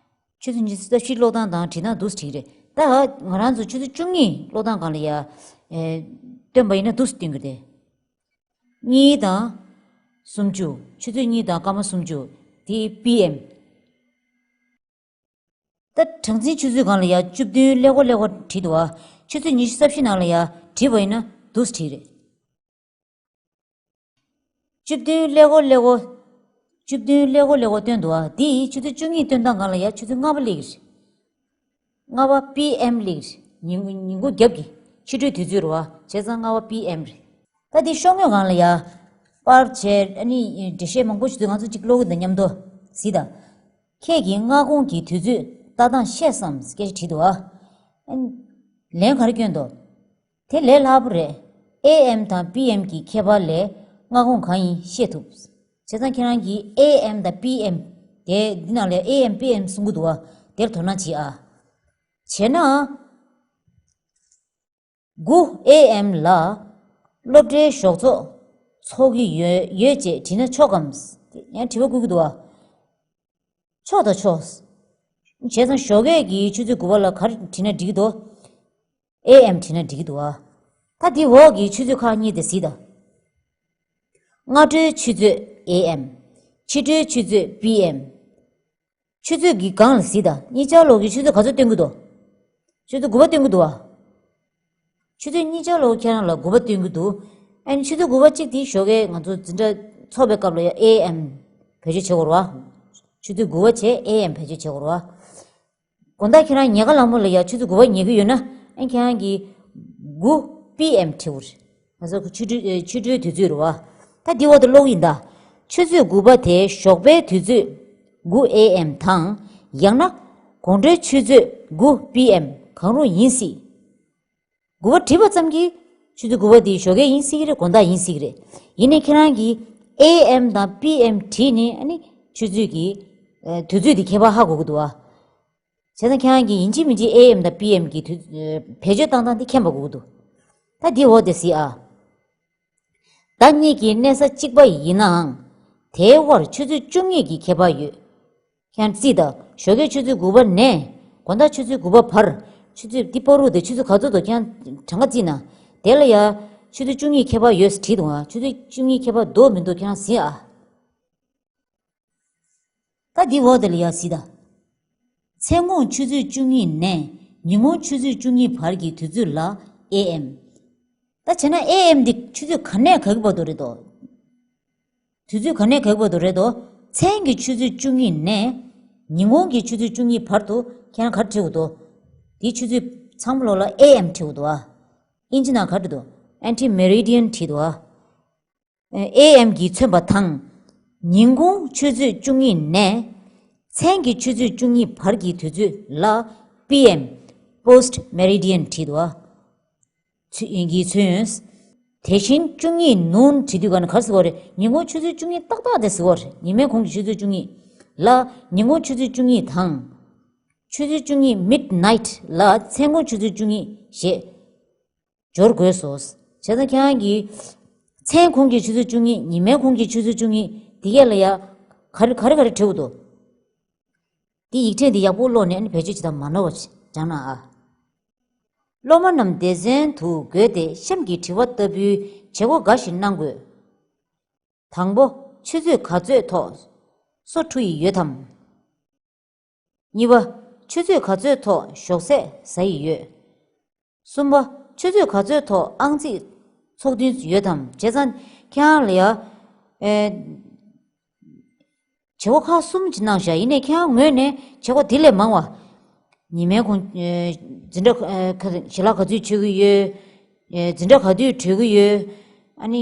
ཆུ་ཚོད་ཉི་ཤུ་རྩ་བཞི་ཀློག་སྟངས་དང་བྲིས་སྟངས་འདུག་སེ་བྲིས་རེད། ད་ང་རང་ཚོ་ཆུ་ཚོད་བཅུ་གཉིས་ཀློག་སྟངས་སྒང་ལ་ཡ། ཨེ། སྟོན་པ་ཡིན་ན་འདུག་སེ་སྟོན་གྱི་རེད། གཉིས་དང་། སུམ་ཅུ། ཆུ་ཚོད་གཉིས་དང་སྐར་མ་སུམ་ཅུ། དེ་པི་ཨེམ། ད་གྲངས་འཛིན་ཆུ་ཚོད་སྒང་ལ་ཡ་བཅུ་བདུན་ཀླད་ཀོར་ཀླད་ཀོར་བྲིས་འདུག་ཨ། ཆུ་ཚོད་ཉི་ཤུ་རྩ་བཞི་ནང་ལ་ཡ་བྲིས་པ་ཡིན་ན་འདུག་སེ་བྲིས་རེད། བཅུ་བདུན་ཀླད་ཀོར་ཀླད་ཀོར། བཅུ་བདུན་ཀླད་ཀོར་ཀླད་ཀོར་སྟོན་འདུག་ཨ། འདི་ཡི་ཆུ་ཚོད་བཅུ་གཉིས་སྟོན་སྟངས་སྒང་ལ་ཡ་ཆུ་ཚོད་ལྔ་པ་སླེབས་ཀྱི་རེད། ལྔ་པ་པི་ཨེམ་སླེབས་ཀྱི་རེད། ཉིན་ཉིན་གུང་རྒྱབ་ཀྱི་ཕྱི་དྲོའི་དུས་ཚོད་རེད་བ། བྱས་ཙང་ལྔ་པ་པི་ཨེམ་རེད། ད་འདི་ཤོག་ངོས་སྒང་ལ་ཡ། པར་བྱས། ཨ་ནི་འགྲེལ་བཤད་མང་པོ་ཞིག་འདུག་ང་ཚོ་གཅིག་ཀློག་གི་འདུག་མཉམ་དུ་གཟིགས་དང་། ཁྱེད་ཀྱིས་སྔ་དགོང་གི་དུས་ཚོད་ལྟ་སྟངས་ཤེས་སམ་སྐད་ཆ་དྲིས་འདུག་ཨ། ལན་ག་རེ་བསྐྱོན་འདུག་དེ་ལས་སླ་པོ་རེད། ཨེ་ཨེམ་དང་པི་ཨེམ་གྱི་ཁྱད་པར་ལས་སྔ་དགོང་གང་ཡིན་ཤེས་ཐུབ། བྱས་ཙང་ཁྱེད་རང་གིས་ཨེ་ཨེམ་དང་པི་ཨེམ། དེ་འདི་ནང་ལ་ཨེ་ཨེམ་པི་ཨེམ་གསུང་གི་འདུག་བ། དེར་དོ་སྣང་བྱེད་ཨ། བྱས་ན། དགུ་ཨེ་ཨེམ་ལ་སློབ་གྲྭའི་ཞོགས་ཚོགས་འཚོགས་ཀྱི་ཡོད་ཡོད་ཅེས་དྲིས་ན་ཆོག་གམ། ཡང་དྲི་བ་བཀོད་ཀྱི་འདུག་བ། ཆོག་དང་ཆོག་བྱས་ཙང་ཞོགས་ཀས་ཀྱི་ཆུ་ཚོད་དགུ་པ་ལ་ག་རེ་བྲིས་ན་འགྲིག་གི་འདུག་ཨེ་ཨེམ་བྲིས་ན་འགྲིག་གི་འདུག་ཨ། ད་འདི་འོག་གི་ཆུ་ཚོད་ཁག་གཉིས་དེ་གཟིགས་དང་། སྔ་དྲོའི་ཆུ་ཚོད་ཨེ་ཨེམ། ཕྱི་དྲོའི་ཆུ་ཚོད་པི་ཨེམ། ཆུ་ཚོད་ཀྱི་སྒང་ལ་གཟིགས་དང་། གཉིས་ཆར་ལོག་གི་ཆུ་ཚོད་ག་ཚོད་སྟོན་གྱི་འདུག་ཆུ་ཚོད་དགུ་པ་སྟོན་གྱི་འདུག་བ། ཆུ་ཚོད་གཉིས་ཆར་ལོག་ཁྱེད་རང་ལ་དགུ་པ་སྟོན་གྱི་འདུག་ཨ་ནི་ཆུ་ཚོད་དགུ་པ་གཅིག་དེ་ཞོགས་ཀས་ང་ཚོ་འཛིན་གྲྭ་ཚོགས་པའི་སྐབས་ལ་ཡ་ཨེ་ཨེམ་བེད་སྤྱོད་བྱེད་དགོས་རེད་བ། ཆུ་ཚོད་དགུ་པ་བྱས་ཨེ་ཨེམ་བེད་སྤྱོད་བྱེད་དགོས་རེད་བ། དགོང་དག་ཁྱེད་རང་ཉལ་ཁ་ལངས་པ་ལ་ཡ་ཆུ་ཚོད་དགུ་པ་ཉལ་གྱི་ཡོད་ན། ཨ་ཁྱེད་རང་གིས་དགུ་པི་ཨེམ་བྲིས་དགོས་རེད། ང་ཚོ་ཆུ་ཚོད་ཨེ་ཆུ་ཚོད་དུས་ཚོད་རེད་བ། ད་འདི་འོག་ཏུ་ཀློག་གི་ཡིན་ད། ཆུ་ཚོད་དགུ་པ་དེ་ཞོགས་པའི་དུས་ཚོད་དགུ་ཨེ་ཨེམ་དང་། ཡང་ན་དགོང་དྲོའི་ཆུ་ཚོད་དགུ་པི་ཨེམ་གང་རུང་ཡིན་སྲིད། དགུ་པ་བྲིས་པ་ཙམ་གྱིས་ཆུ་ཚོད་དགུ་པ་འདི་ཞོགས་ཀས་ཡིན་སྲིད་ཀྱི་རེད། དགོང་དག་ཡིན་སྲིད་ཀྱི་རེད། ཡིན་ནའི་ཁྱེད་རང་གིས་ཨེ་ཨེམ་དང་པི་ཨེམ་བྲིས་ནས། ཨ་ནི་ཆུ་ཚོད་ཀྱི་ཨ་དུས་ཚོད་འདི་ཁྱད་པར་ཧ་གོ་གི་འདུག་བ། བྱས་ཙང་ཁྱེད་རང་གིས་ཡིན་གཅིག་མིན་གཅིག་ཨེ་ཨེམ་དང་པི་ཨེམ་གྱི་དུས་ཨ་བེད་སྤྱོད་བཏང་སྟངས་འདི་མཁྱེན་པ་དགོས་ཀྱི་འདུག་ད་འདི་འོག་དེ་གཟིགས་ཨ། ཟླ་གཉིས་ཀྱི་གནས་ས་གཅིག་པ་ཡིན་ནའང་། དེའི་དབར་ཆུ་ཚོད་བཅུ་གཉིས་ཀྱི་ཁྱད་པར་ཡོད། ཁྱེད་རང་གཟིགས་དང་། ཞོགས་ཀའི་ཆུ་ཚོད་དགུ་པ་ནས་དགོང་དག་ཆུ་ཚོད་དགུ་པ་བར། ཆུ་ཚོད་འདི་བར་དུ་དེ་ཆུ་ཚོད་ག་ཚོད་འདུག་ཁྱེད་རང་གྲངས་ཀ་བརྩིས་ན། དེ་ལ་ཡ་ཆུ་ཚོད་བཅུ་གཉིས་ཁྱད་པར་ཡོད་ཟེར་བྲིས་འདུག་ཨ། ཆུ་ཚོད་བཅུ་གཉིས་ཁྱད་པར་འདུག་མི་འདུག་ཁྱེད་རང་གཟིགས་ཨ། ད་འདི་འོག་དེ་ལ་ཡ་གཟིགས་དང་། མཚན་གུང་ཆུ་ཚོད་བཅུ་གཉིས་ནས་ཉིན་གུང་ཆུ་ཚོད་བཅུ་གཉིས་བར་གྱི་དུས་ཚོད་ལ་ཨེ་ཨེམ། ད་བྱས་ན་ཨེ་ཨེམ་འདི་ཆུ་ཚོད་ག་ནས་ག་གི་བར་དུ་རེད་དོ། དུས་ཚོད་ག་ནས་ག་གི་བར་དུ་རེད་དོ། མཚན་གྱི་ཆུ་ཚོད་བཅུ་གཉིས་ནས་ཉིན་གུང་གི་ཆུ་ཚོད་བཅུ་གཉིས་བར་དུ་ཁྱེད་རང་ག་རེ་བྲིས་དགོས་འདུག་དེའི་ཆུ་ཚོད་ཚང་མ་ལོག་ལ་ཨེ་ཨེམ་བྲིས་དགོས་འདུག་ཨ། ཨིན་ཇི་ནང་ག་རེ་བྲིས་འདུག་ཨན་ཊི་མེ་རི་ཌི་ཡན་བྲིས་འདུག་ཨ། ཨེ་ཨེམ་གྱིས་མཚོན་པ་དང་། ཉིན་གུང་ཆུ་ཚོད་བཅུ་གཉིས་ནས་མཚན་གྱི་ཆུ་ཚོད་བཅུ་གཉིས་བར་གྱི་དུས་ཚོད་ལ་པི་ཨེམ། པོ་སི་ཊི་མེ་རི་ཌི་ཡན་བྲིས་འདུག་ཨ། ཚུ་ཡིན་གྱི་ཚུན། དེ་བཞིན་བཅུ་གཉིས་ནུན་བྲིས་དུས་ག་ནས་ག་རེ་ཟེར་བ་རེད། ཉིན་གུང་ཆུ་ཚོད་བཅུ་གཉིས་ཏག་ཏག་དེ་ཟེར་བ་རེད། ཉི་མའི་གུང་གི་ཆུ་ཚོད་བཅུ་གཉིས་ལ་ཉིན་གུང་ཆུ་ཚོད་བཅུ་གཉིས་དང་། ཆུ་ཚོད་བཅུ་གཉིས། མིཌ་ནའིཊ་ལ་མཚན་གུང་ཆུ་ཚོད་བཅུ་གཉིས་ཞེས་སྦྱོར་དགོས་སོ། བྱས་ཙང་ཁྱེད་རང་གིས་མཚན་གུང་གི་ཆུ་ཚོད་བཅུ་གཉིས། ཉི་མའི་གུང་གི་ཆུ་ཚོད་བཅུ་གཉིས་དེ་གས་ལ་ཡ་ག་རེ་ག་རེ་ག་རེ་བྲི་དགོས་འདུག་དེ་ཡིག་ཕྲེང་དེ་ཡག་པོ་ཀློག་ནས་ཨ་ནི་བེད་སྤྱོད་བྱེད་སྟངས་མ་ནོར་བ་སྦྱང་གནང་ཨ། སློབ་མ་རྣམས་སྡེ་ཚན་དུ་བགོས་ཏེ་གཤམ་གྱི་དྲི་བ་ལྟ་བུའི་བྱེད་སྒོ་འགའ་ཞིག་གནང་དགོས། དང་པོ། ཆུ་ཚོད་ག་ཚོད་ཐོག་སོ་འཁྲུ་ཡི་ཡོད་དམ། གཉིས་པ། ཆུ་ཚོད་ག་ཚོད་ཐོག་ཞོགས་ཟས་ཟ་ཡི་ཡོད། གསུམ་པ། ཆུ་ཚོད་ག་ཚོད་ཐོག་ཨང་རྩིས་ཚོགས་འདུ་ཡོད་དམ། བྱས་ཙང་ཁྱེད་རང་ལ་ཡ། ཨེ། བྱེད་སྒོ་ཁག་གསུམ་ཅིག་གནང་བཞག་ཡིན་ནའི་ཁྱེད་རང་ངོས་ནས་བྱེད་སྒོ་དེ་ལས་མང་བ། ཉི་མའི་གུང་། ཨེ། འཛིན་གྲྭ། ཨེ། ཁ་ཞལ་ལག་ག་ཚོད་མཆོད་ཀྱི་ཡོད། ཨེ། འཛིན་གྲྭ་ག་དུས་གྲོལ་གྱི་ཡོད། ཨ་ནི་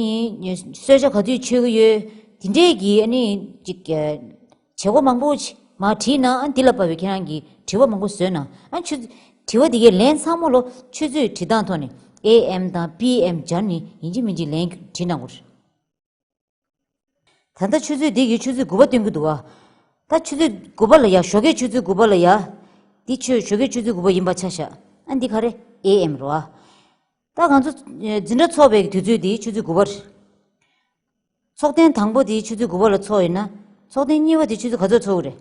གསོལ་ཇ་ག་དུས་མཆོད་ཀྱི་ཡོད། དེ་འདྲས་ཀྱི་ཨ་ནི་ཅིག་ཨེ། བྱེད་སྒོ་མང་པོ་ཞིག་མར་བྲིས་ན་ཨ་འདི་ལ་དཔག་པའི་ཁྱེད་རང་གིས་དྲི་བ་མང་པོ་བཟོས་ན་ཨ་ཆུ། དྲི་བ་འདི་གའི་ལན་ཚང་མ་ལོ་ཆུ་ཚོད་བྲི་སྟངས་ཐོག་ནས་ཨེ་ཨེམ་དང་པི་ཨེམ་སྦྱར་ནས་ཡིན་གཅིག་མིན་གཅིག་ལན་བྲིས་གནང་དགོས་རེད། ད་ལྟ་ཆུ་ཚོད་འདི་གིས་ཆུ་ཚོད་དགུ་པ་སྟོན་གྱི་འདུག་བ། ད་ཆུ་ཚོད་དགུ་པ་ལ་ཡ། ཞོགས་ཀའི་ཆུ་ཚོད་དགུ་པ་ལ་ཡ། འདི་ཆུ། ཞོགས་ཀའི་ཆུ་ཚོད་དགུ་པ་ཡིན་པ་ཆ་བཞག་ཨ་འདི་ག་རེ། ཨེ་ཨེམ་རེད་བ། ད་ང་ཚོ་འཛིན་གྲྭ་ཚོགས་པའི་དུས་ཚོད་འདི་ཆུ་ཚོད་དགུ་པ་རེད། ཚོགས་ཐེངས་དང་པོ་འདི་ཆུ་ཚོད་དགུ་པ་ལ་ཚོགས་ཡོད་ན། ཚོགས་ཐེངས་གཉིས་པ་འདི་ཆུ་ཚོད་ག་ཚོད་ཚོགས་ཀྱི་རེད།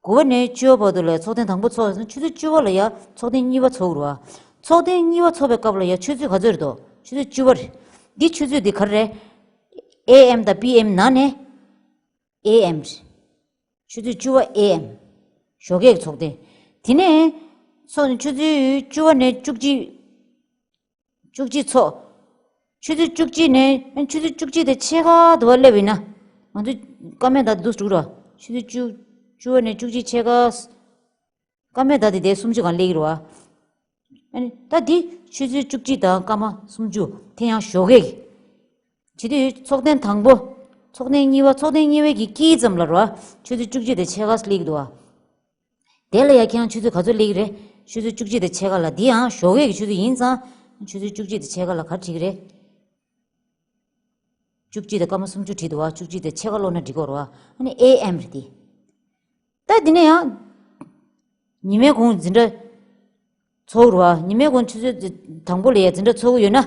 དགུ་པ་ནས་བཅུ་པ་བར་དུ་ལ་ཚོགས་ཐེངས་དང་པོ་ཚོགས་ཡོད་ན་ཆུ་ཚོད་བཅུ་པ་ལ་ཡ་ཚོགས་ཐེངས་གཉིས་པ་ཚོགས་ཀྱི་རེད་བ། ཚོགས་ཐེངས་གཉིས་པ་ཚོགས་པའི་སྐབས་ལ་ཡ་ཆུ་ཚོད་ག་ཚོད་རེད་དོ། ཆུ་ཚོད་བཅུ་པ་རེད། འདི་ཆུ་ཚོད་འདི་ག་རེ་རེད། ཨེ་ཨེམ་དང་པི་ཨེམ་ནང་ནས་ཨེ་ཨེམ་རེད། ཆུ་ཚོད་བཅུ་པ་ཨེ་ཨེམ། ཞོགས་ཀའི་ཚོགས་ཐེངས། དེ་ནས་ཚོགས་ཆུ་ཚོད་བཅུ་པ་ནས་བཅུ་གཅིག་བཅུ་གཅིག་ཚོགས། ཆུ་ཚོད་བཅུ་གཅིག་ནས་ཆུ་ཚོད་བཅུ་གཅིག་དང་ཕྱེད་ཀ་དུ་བ་སླེབས་ཡིན་ན། ང་ཚོ་ཀ་མད་ད་འདུག་འགྲོ་གི་ར། ཆུ་ཚོད་བཅུ། བཅུ་པ་ནས་བཅུ་གཅིག་ཕྱེད་ཀ། ཀ་མད་ད་དེ་དེ་སུམ་ཅུ་གང་སླེབས་ཀྱི་རེད་བ། ཨ་ནི་ད་འདི་ཆུ་ཚོད་བཅུ་གཅིག་དང་སྐར་མ་སུམ་ཅུ་དེ་ཡང་ཞོགས་ཀས། བྱེད་དུས་ཚོགས་ཐེངས་དང་པོ། ཚོགས་ཐེངས་གཉིས་པ། ཚོགས་ཐེངས་གཉིས་པའི་གི་དཀྱིལ་ཙམ་ལ་རེད་བ། ཆུ་ཚོད་བཅུ་གཅིག་དང་ཕྱེད་ཀ་སླེབས་ཀྱི་འདུག་བ། དེ་ལ་ཡ་ཁྱེད་རང་ཆུ་ཚོད་ག་ཚོད་སླེབས་ཀྱི་རེད། ཆུ་ཚོད་བཅུ་གཅིག་དང་ཕྱེད་ཀ་ལ། འདི་ཡང་ཞོགས་ཀས་ཀྱི་ཆུ་ཚོད་ཡིན་ཙང་། ཆུ་ཚོད་བཅུ་གཅིག་དང་ཕྱེད་ཀ་ལ་ག་རེ་བྲིས་ཀྱི་རེད། བཅུ་གཅིག་དང་སྐར་མ་སུམ་ཅུ་བྲིས་འདུག་བ། བཅུ་གཅིག་དང་ཕྱེད་ཀ་ཀློག་ན་འགྲིག་གི་རེད་བ། ཨ་ནི་ཨེ་ཨེམ་རེད་དེ། ད་འདི་ནས་ཡང་ཉི་མའི་གུང་འཛིན་གྲྭ་ཚོགས་རེད་བ། ཉི་མའི་གུང་ཆུ་ཚོད་དང་པོ་ལ་ཡ་འཛིན་གྲྭ་ཚོགས་ཀྱི་ཡོད་ན། ཨ་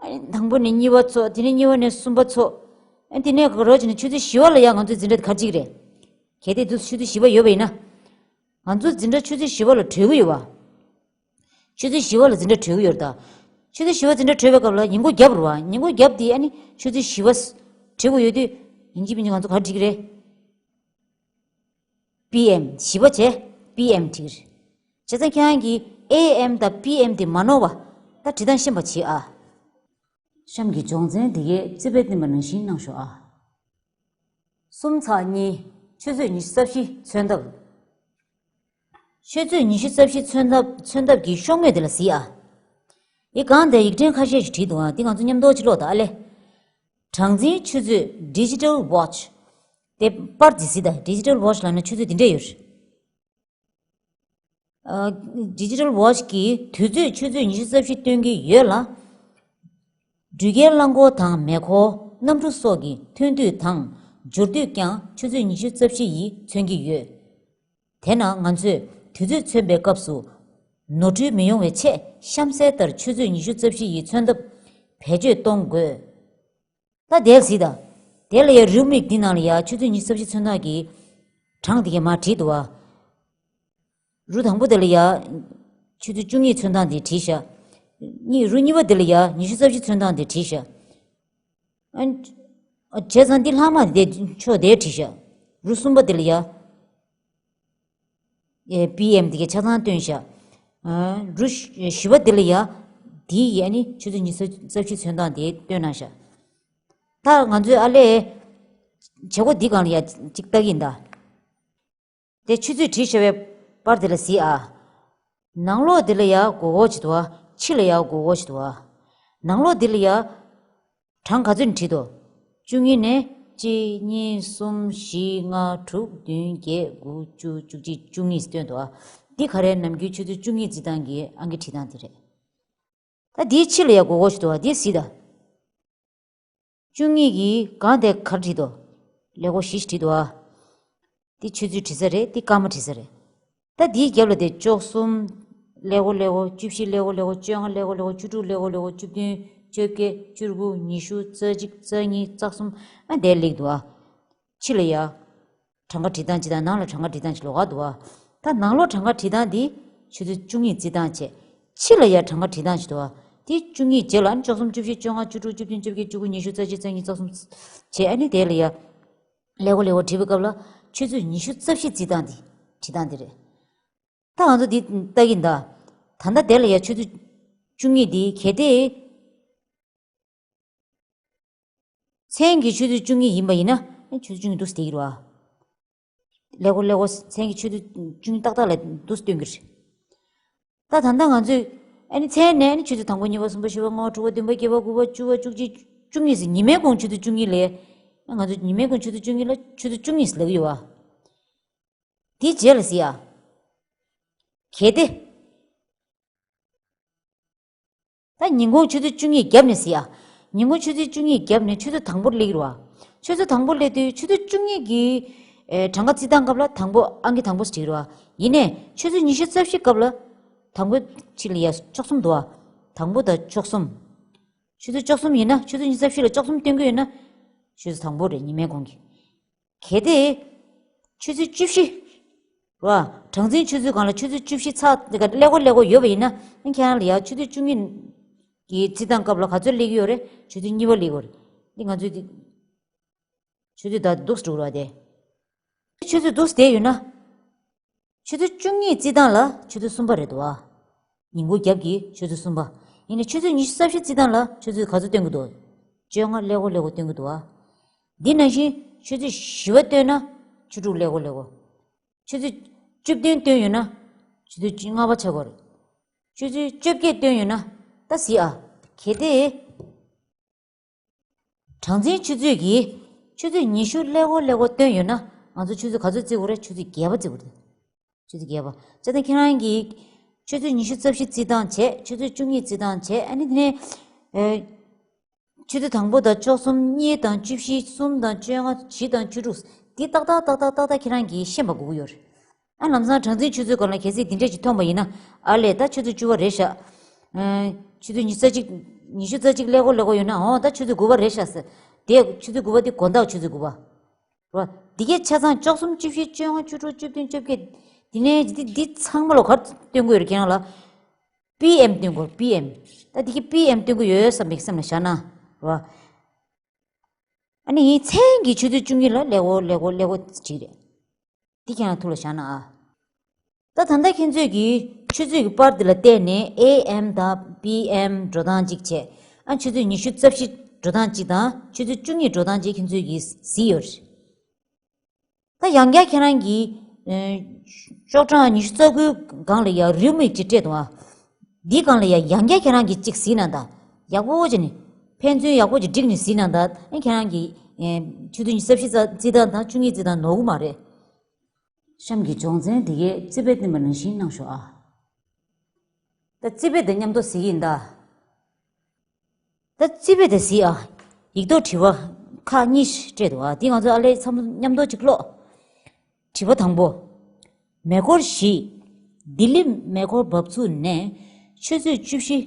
ནི་དང་པོ་ནས་གཉིས་པ་ཚོགས། དེ་ནས་གཉིས་པ་ནས་གསུམ་པ་ཚོགས། ཨ་ནི་དེ་ནས་རོ་བྱས་ནས་ཆུ་ཚོད་བཞི་པ་ལ་ཡ་ང་ཚོའི་འཛིན་གྲྭ་ག་རེ་བྱེད་ཀྱི་རེད། གལ་ཏེ་འདུག་ཆུ་ཚོད་བཞི་པ་ཡོད་པ་ཡིན་ན། ང་ཚོ་འཛིན་གྲྭ་ཆུ་ཚོད་བཞི་པ་ལ་གྲོལ་གྱི་ཡོད་བ། ཆུ་ཚོད་བཞི་པ་ལ་འཛིན་གྲྭ་གྲོལ་གྱི་ཡོད་རེད་ད། ཆུ་ཚོད་བཞི་པ་འཛིན་གྲྭ་གྲོལ་བའི་སྐབས་ལ་ཉིན་གུང་རྒྱབ་རེད་བ། ཉིན་གུང་རྒྱབ་དེ་ཨ་ནི་ཆུ་ཚོད་བཞི་པ་བྲི་དགོས་ཡོད་དུས། ཡིན་གཅིག་མིན་གཅིག་ང་ཚོ་ག་རེ་བྲིས་ཀྱི་རེད། པི་ཨེམ། བཞི་པ་བྱས། པི་ཨེམ་བྲིས་ཀྱི་རེད། བྱས་ཙང་ཁྱེད་རང་གིས་ཨེ་ཨེམ་དང་པི་ཨེམ་དེ་མ་ནོར་བ། ད་བྲིས་སྟངས་ཤེས་པ་བྱེད་ཨ། གཤམ་གྱི་སྦྱོང་ཚན་འདི་གའི་རྩིས་དཔེ་བསྟན་པ་ནང་བཞིན་གནང་ཤོག་ཨ། གསུམ་ཚེག་གཉིས། ཆུ་ཚོད་ཉི་ཤུ་རྩ་བཞི་མཚོན་ཐབས། ཆུ་ཚོད་ཉི་ཤུ་རྩ་བཞི་མཚོན་ཐབས། མཚོན་ཐབས་ཀྱི་ཤོག་ངོས་དེ་ལ་གཟིགས་ཨ། འདི་སྒང་དེར་ཡིག་ཕྲེང་ཁ་ཤས་ཤིག་བྲིས་འདུག་ཨ། འདི་ང་ཚོ་མཉམ་དུ་ཅིག་ཀློག་དང་ཨ་ལེ། གྲངས་འཛིན་ཆུ་ཚོད། Digital Watch། དེ་པར་འདི་གཟིགས་དང་། Digital Watch་ལབ་ན་ཆུ་ཚོད་འདི་འདྲས་ཡོད་རེད། ཨ། Digital Watch་གིས་དུས་ཚོད་ཆུ་ཚོད་ཉི་ཤུ་རྩ་བཞི་སྟོན་གྱི་ཡོད་ལ། འགྲུལ་སྐྱེལ་རླངས་འཁོར་དང་མེ་འཁོར། གནམ་གྲུ་སོགས་ཀྱི་ཐོན་དུས་དང་འབྱོར་དུས་ཀྱང་ཆུ་ཚོད་ཉི་ཤུ་རྩ་བཞི་ཡིས་མཚོན་གྱི་ཡོད། དེས་ན་ང་ཚོས་དུས་ཚོད་མཚོན་པའི་སྐབས་སུ་ནོར་འཁྲུལ་མི་ཡོང་བའི་ཆེད་གཤམ་གསལ་ལྟར་ཆུ་ཚོད་ཉི་ཤུ་རྩ་བཞི་ཡི་མཚོན་ཐབས་བེད་སྤྱོད་གཏོང་དགོས། ད་དེ་གཟིགས་དང་། དེ་ལ་ཡ་རེའུ་མིག་འདི་ནང་ལ་ཡ་ཆུ་ཚོད་ཉི་ཤུ་རྩ་བཞི་མཚོན་སྟངས་ཀྱི་གྲངས་འདི་གའི་མར་བྲིས་འདུག་བ། རེའུ་དང་པོ་དེ་ལ་ཡ་ཆུ་ཚོད་བཅུ་གཉིས་མཚོན་སྟངས་འདི་བྲིས་བཞག་གཉིས། རེའུ་གཉིས་པ་དེ་ལ་ཡ་ཉི་ཤུ་རྩ་བཞི་མཚོན་སྟངས་འདི་བྲིས་བཞག་ཨ། བྱས་ཙང་འདི་ལྷག་མ་དེ་ཕྱོགས་དེར་བྲིས་བཞག་རེའུ་གསུམ་པ་དེ་ལ་ཡ། ཨེ། པི་ཨེམ་དེ་གའི་ཆ་ཚང་སྟོན་བཞག་ཨ། རེའུ་བཞི་པ་དེ་ལ་ཡ། འདི་ཡ་ནི་ཆུ་ཚོད་ཉི་ཤུ་རྩ་བཞི་མཚོན་སྟངས་དེ་སྟོན་གནང་བཞག་ད་ང་ཚོས་ཨ་ལས། བྱེད་སྒོ་འདི་སྒང་ལ་ཡ་གཅིག་ལྟ་གི་ཡིན་ད། དེ་ཆུ་ཚོད་བྲིས་བཞག་པའི་པར་དེ་ལ་གཟིགས་ཨ། ནང་ལོགས་དེ་ལ་ཡ་སྒོར་སྒོར་ཅིག་འདུག་ཨ། ཕྱི་ལ་ཡ་སྒོར་སྒོར་ཅིག་འདུག་ཨ། ནང་ལོགས་དེ་ལ་ཡ། གྲངས་ག་ཚོད་བྲིས་འདུག་བཅུ་གཉིས་ནས་གཅིག་གཉིས་གསུམ་བཞི་ལྔ་དྲུག་བདུན་བརྒྱད་དགུ་བཅུ་བཅུ་གཅིག་བཅུ་གཉིས་སྟོན་འདུག་ཨ། འདི་ག་རེ་ནམ་རྒྱུན་ཆུ་ཚོད་བཅུ་གཉིས་བརྩི་སྟངས་ཀྱི་ཨང་ཀི་བྲིས་སྟངས་དེ་རེད། ད་འདིའི་ཕྱི་ལ་ཡ་སྒོར་སྒོར་ཞིག་འདུག་ཨ། འདི་གཟིགས་དང་། བཅུ་གཉིས་ཀྱི་སྒང་དེ་ག་རེ་བྲིས་འདུག་ཀླད་ཀོར་བཞི་ཞིག་བྲིས་འདུག་ཨ། འདི་ཆུ་ཚོད་བྲིས་ས་རེད། འདི་སྐར་མ་བྲིས་ས་རེད། ད་འདིའི་རྒྱབ་ལ་དེ་བཅུ་གསུམ་ཀླད་ཀོར་ཀླད་ཀོར། བཅུ་བཞི་ཀླད་ཀོར་ཀླད་ཀོར། བཅོ་ལྔ་ཀླད་ཀོར་ཀླད་ཀོར། བཅུ་དྲུག་ཀླད་ཀོར་ཀླད་ཀོར། བཅུ་བདུན། བཅོ་བརྒྱད། བཅུ་དགུ། ཉི་ཤུ། རྩ་གཅིག་རྩ་གཉིས། རྩ་གསུམ། ཨ་དེ་སླེབས་འདུག་ཨ། ཕྱི་ལ་ཡ་གྲངས་ཀ་བྲིས་སྟངས་ཅིག་དང་ནང་ལ་གྲངས་ཀ་བྲིས་སྟངས་ཅིག་ལོགས་ཀ་འདུག་ཨ། ད་ནང་ལོགས་གྲངས་ཀ་བྲིས་སྟངས་འདི་ཆུ་ཚོད་བཅུ་གཉིས་བརྩི་སྟངས་བྱས། ཕྱི་ལ་ཡ་གྲངས་ཀ་བྲིས་སྟངས་ཅིག་འདུག་ཨ། དེ་བཅུ་གཉིས་རྗེས་ལ་ཨ་ནི་བཅུ་གསུམ། བཅུ་བཞི། བཅོ་ལྔ། བཅུ་དྲུག། བཅུ་བདུན། བཅོ་བརྒྱད། བཅུ་དགུ། ཉི་ཤུ། རྩ་གཅིག་རྩ་གཉིས། རྩ་གསུམ་བྱས། ཨ་ནི་དེ་ལ་ཡ་ཀླད་ཀོར་ཀླད་ཀོར་བྲིས་པའི་སྐབས་ལ་ཆུ་ཚོད་ཉི་ཤུ་རྩ་བཞི་བརྩི་སྟངས་འདི་བྲིས་སྟངས་འདི་རེད། ད་ང་ཚོ་འདི་ལྟ་གི་ཡིན་ད། ད་ལྟ་དེ་ལ་ཡ་ཆུ་ཚོད་བཅུ་གཉིས་འདི་གལ་ཏེ་མཚན་གྱི་ཆུ་ཚོད་བཅུ་གཉིས་ཡིན་པ་ཡིན་ན། ཨ་ཆུ་ཚོད་བཅུ་གཉིས་འདུག་སེ་བསྡད་ཀྱི་རེད་བ། ཀླད་ཀོར་ཀླད་ཀོར་མཚན་གྱི་ཆུ་ཚོད་བཅུ་གཉིས་ཏག་ཏག་ལ་འདུག་སེ་སྟོན་གྱི་རེད། ད་ད་ལྟ་ང་ཚོས་ཨ་ནི་མཚན་ནས་ཨ་ནི་ཆུ་ཚོད་དང་པོ། གཉིས་པ། གསུམ་པ། བཞི་པ། ལྔ་པ། དྲུག་པ། བདུན་པ། བརྒྱད་པ། དགུ་པ། བཅུ་པ། བཅུ་གཅིག་བཅུ་གཉིས་ཟེར། ཉི་མའི་གུང་ཆུ་ཚོད་བཅུ་གཉིས་ལ། ང་ཚོ་ཉི་མའི་གུང་ཆུ་ཚོད་བཅུ་གཉིས་ལ་ཆུ་ཚོད་བཅུ་གཉིས་ཟེར་ལབ་ཀྱི་ཡོད་བ། དེའི་རྗེས་ལ་ཟེར་ཡ། གལ་ཏེ། ད་ཉིན་གུང་ཆུ་ཚོད་བཅུ་གཉིས་བརྒྱབ་ནས་ཟེར་ཡ། ཉིན་གུང་ཆུ་ཚོད་བཅུ་གཉིས་བརྒྱབ་ནས་ཆུ་ཚོད་དང་པོར་སླེབས་ཀྱི་རེད་བ། ཆུ་ཚོད་དང་པོར་སླེབས་དུས་ཆུ་ཚོད་བཅུ་གཉིས་ཀྱི་ཨེ་གྲངས་ཀ་བརྩི་སྟངས་སྐབས་ལ་དང་པོ། ཨང་ཀི་དང་པོ་ཟེར་གྱི་རེད་བ། ཡིན་ནའི་ཆུ་ཚོད་ཉི་ཤུ་རྩ་བཞི་སྐབས་ལ་དང་པོ་ཕྱི་ལ་ཡ་བཅུ་གསུམ་འདུག་བ། དང་པོ་དང་བཅུ་གསུམ། ཆུ་ཚོད་བཅུ་གསུམ་ཡིན་ན། ཆུ་ཚོད་ཉི་ཤུ་རྩ་བཞི་ལ་བཅུ་གསུམ་སྟོན་གྱི་ཡོད་ན། ཆུ་ཚོད་དང་པོ་རེད། ཉི་མའི་གུང་གི། གལ་ཏེ། ཆུ་ཚོད་བཅུ་བཞི། ར། གྲངས་འཛིན་ཆུ་ཚོད་སྒང་ལ་ཆུ་ཚོད་བཅུ་བཞི་ཚར་དེ་ག་ཀླད་ཀོར་ཀླད་ཀོར་ཡོད་པ་ཡིན་ན། ཨ་ཁྱེད་རང་ལ་ཡ་ཆུ་ཚོད་བཅུ་གཉིས་ཀྱི་བརྩི་སྟངས་སྐབས་ལ་ག་ཚོད་སླེབས་ཀྱི་ཡོད་རེད། ཆུ་ཚོད་གཉིས་པ་སླེབས་ཀྱི་ཡོད་རེད། འདི་ང་ཚོས་འདི། ཆུ་ཚོད་ད་འདུག་སེ་འགྲོ་ར་དེ། ཆུ་ཚོད་འདུག་སེ་བསྡད་ཡོད་ན། ཆུ་ཚོད་བཅུ་གཉིས་བརྩི་སྟངས་ལ་ཆུ་ཚོད་གསུམ་པ་རེད་འདུག་བ། ཉིན་གུང་རྒྱབ་ཀྱི་ཆུ་ཚོད་གསུམ་པ། ཡིན་ནའི་ཆུ་ཚོད་ཉི་ཤུ་རྩ་བཞི་བརྩི་སྟངས་ལ་ཆུ་ཚོད་ག་ཚོད་སྟོན་གྱི་འདུག་བཅོ་ལྔ་ཀླད་ཀོར་ཀླད་ཀོར་སྟོན་གྱི་འདུག་བ། འདི་ནང་བཞིན་ཆུ་ཚོད་བཞི་པ་སྟོན་ན་བཅུ་དྲུག་ཀླད་ཀོར་ཀླད་ཀོར། ཆུ་ཚོད་བཅུ་བདུན་སྟོན་ཡོད་ན་ཆུ་ཚོད་ལྔ་པ་ཆགས་ཀྱི་རེད། ཆུ་ཚོད་བཅོ་བརྒྱད་སྟོན་ཡོད་ན། ད་གཟིགས་ཨ། གལ་ཏེ། གྲངས་འཛིན་ཆུ་ཚོད་ཀྱིས་ཆུ་ཚོད་ཉི་ཤུ་ཀླད་ཀོར་ཀླད་ཀོར་སྟོན་ཡོད་ན། ང་ཚོ་ཆུ་ཚོད་ག་ཚོད་བརྩི་དགོས་རེད། ཆུ་ཚོད་བརྒྱད་པ་བརྩི་དགོས་རེད། ཆུ་ཚོད་བརྒྱད་པ། བྱས་ཙང་ཁྱེད་རང་གིས་ཆུ་ཚོད་ཉི་ཤུ་རྩ་བཞི་བརྩི་སྟངས་བྱས། ཆུ་ཚོད་བཅུ་གཉིས་བརྩི་སྟངས་བྱས། ཨ་ནི་དེ་ནས་ཨེ། ཆུ་ཚོད་དང་པོ་དང་བཅུ་གསུམ། གཉིས་དང་བཅུ་བཞི། གསུམ་དང་བཅོ་ལྔ། བཞི་དང་བཅུ་དྲུག། འདི་ཏག་ཏག་ཏག་ཏག་ཏག་ཏག་ཁྱེད་རང་གིས་ཤེས་པ་དགོས་ཀྱི་ཡོད་རེད། ཨ་ལམ་སང་གྲངས་འཛིན་ཆུ་ཚོད་སྒང་ལ་གལ་སྲིད་འདི་འདྲས་ཅིག་མཐོང་པ་ཡིན་ན། ཨ་ལས་ད་ཆུ་ཚོད་བཅུ་པ་རེད་ཤག་ཨ། ཆུ་ཚོད་ཉི་ཤུ་རྩ་གཅིག་ཉི་ཤུ་རྩ་གཅིག་ཀླད་ཀོར་ཀླད་ཀོར་ཡོད་ན། འོ་ད་ཆུ་ཚོད་དགུ་པ་རེད་ཤག་ཟེར། དེ་ཆུ་ཚོད་དགུ་པ་དེ་དགོང་དག་ཆུ་ཚོད་དགུ་པ། རོ། འདི་གས་ཆ་ཚང་བཅུ་གསུམ། བཅུ་བཞི། བཅོ་ལྔ། བཅུ་དྲུག། བཅུ་བདུན། བཅོ་བརྒྱད། འདི་ནས་འདི་འདི་ཚང་མ་ལ་ག་རེ་སྟོན་གྱི་ཡོད་རེད་ཁྱེད་རང་ལ། པི་ཨེམ་སྟོན་གྱི་ཡོད། པི་ཨེམ། ད་འདི་གས་པི་ཨེམ་སྟོན་གྱི་ཡོད་བསམ་པའི་སེམས་ལ་བཞག་ན། རོ། ཨ་ནི་མཚན་གྱི་ཆུ་ཚོད་བཅུ་གཉིས་ལ་ཀླད་ཀོར་ཀླད་ཀོར་ཀླད་ཀོར་བྲིས་རེད། འདི་ཁྱེད་རང་ཐུགས་ལ་བཞག་ན་ཨ། ད་ད་ལྟ་ཁྱེད་ཚོས་ཀྱིས་ཆུ་ཚོད་ཀྱི་པར་འདི་ལ་བལྟས་ནས་ཨེ་ཨེམ་དང་པི་ཨེམ་འགྲོ་སྟངས་གཅིག་བྱས། ཨ་ཆུ་ཚོད་ཉི་ཤུ་རྩ་བཞི་འགྲོ་སྟངས་གཅིག་དང་ཆུ་ཚོད་བཅུ་གཉིས་འགྲོ་སྟངས་གཅིག་ཁྱེད་ཚོས་ཀྱིས་གཟིགས་ཡོད་རེད། ད་ཡང་བསྐྱར་ཁྱེད་རང་གིས་ཨེ། ཅོག་གྲངས་ཉི་ཤུ་རྩ་དགུའི་སྒང་ལ་ཡ་རེའུ་མིག་ཅིག་སྤྲད་འདུག་ཨ། འདིའི་སྒང་ལ་ཡ་ཡང་བསྐྱར་ཁྱེད་རང་གིས་གཅིག་གཟིགས་ན་ད། ཡག་པོ་བྱས་ནས་ཕན་ཚུན་ཡག་པོ་ཅིག་བསྒྲིགས་ནས་གཟིགས་ན་ད། ཨེ་ཁྱེད་རང་གིས་ཨེ། ཆུ་ཚོད་ཉི་ཤུ་རྩ་བཞི་རྩི་སྟངས་དང་བཅུ་གཉིས་རྩི་སྟངས་ནོར་གི་མ་རེད། གཤམ་གྱི་སྦྱོང་ཚན་འདི་གའི་རྩིས་དཔེ་བསྟན་པ་ནང་བཞིན་གནང་ཤོག་ཨ། ད་རྩིས་དཔེ་དང་མཉམ་དུ་གཟིགས་ཀྱི་ཡིན་ད། ད་རྩིས་དཔེ་དེ་གཟིགས་ཨ། ཡིག་ཐོག་དྲི་བ་ཁག་གཉིས་སྤྲད་འདུག་ཨ། འདི་ང་ཚོ་ཨ་ལས་མཚམས་མཉམ་དུ་ཅིག་ཀློག་དྲི་བ་དང་པོ། མེ་འཁོར་བཞི། ལྡི་ལི་མེ་འཁོར་འབབ་ཚུགས་ནས་ཆུ་ཚོད་བཅུ་བཞི་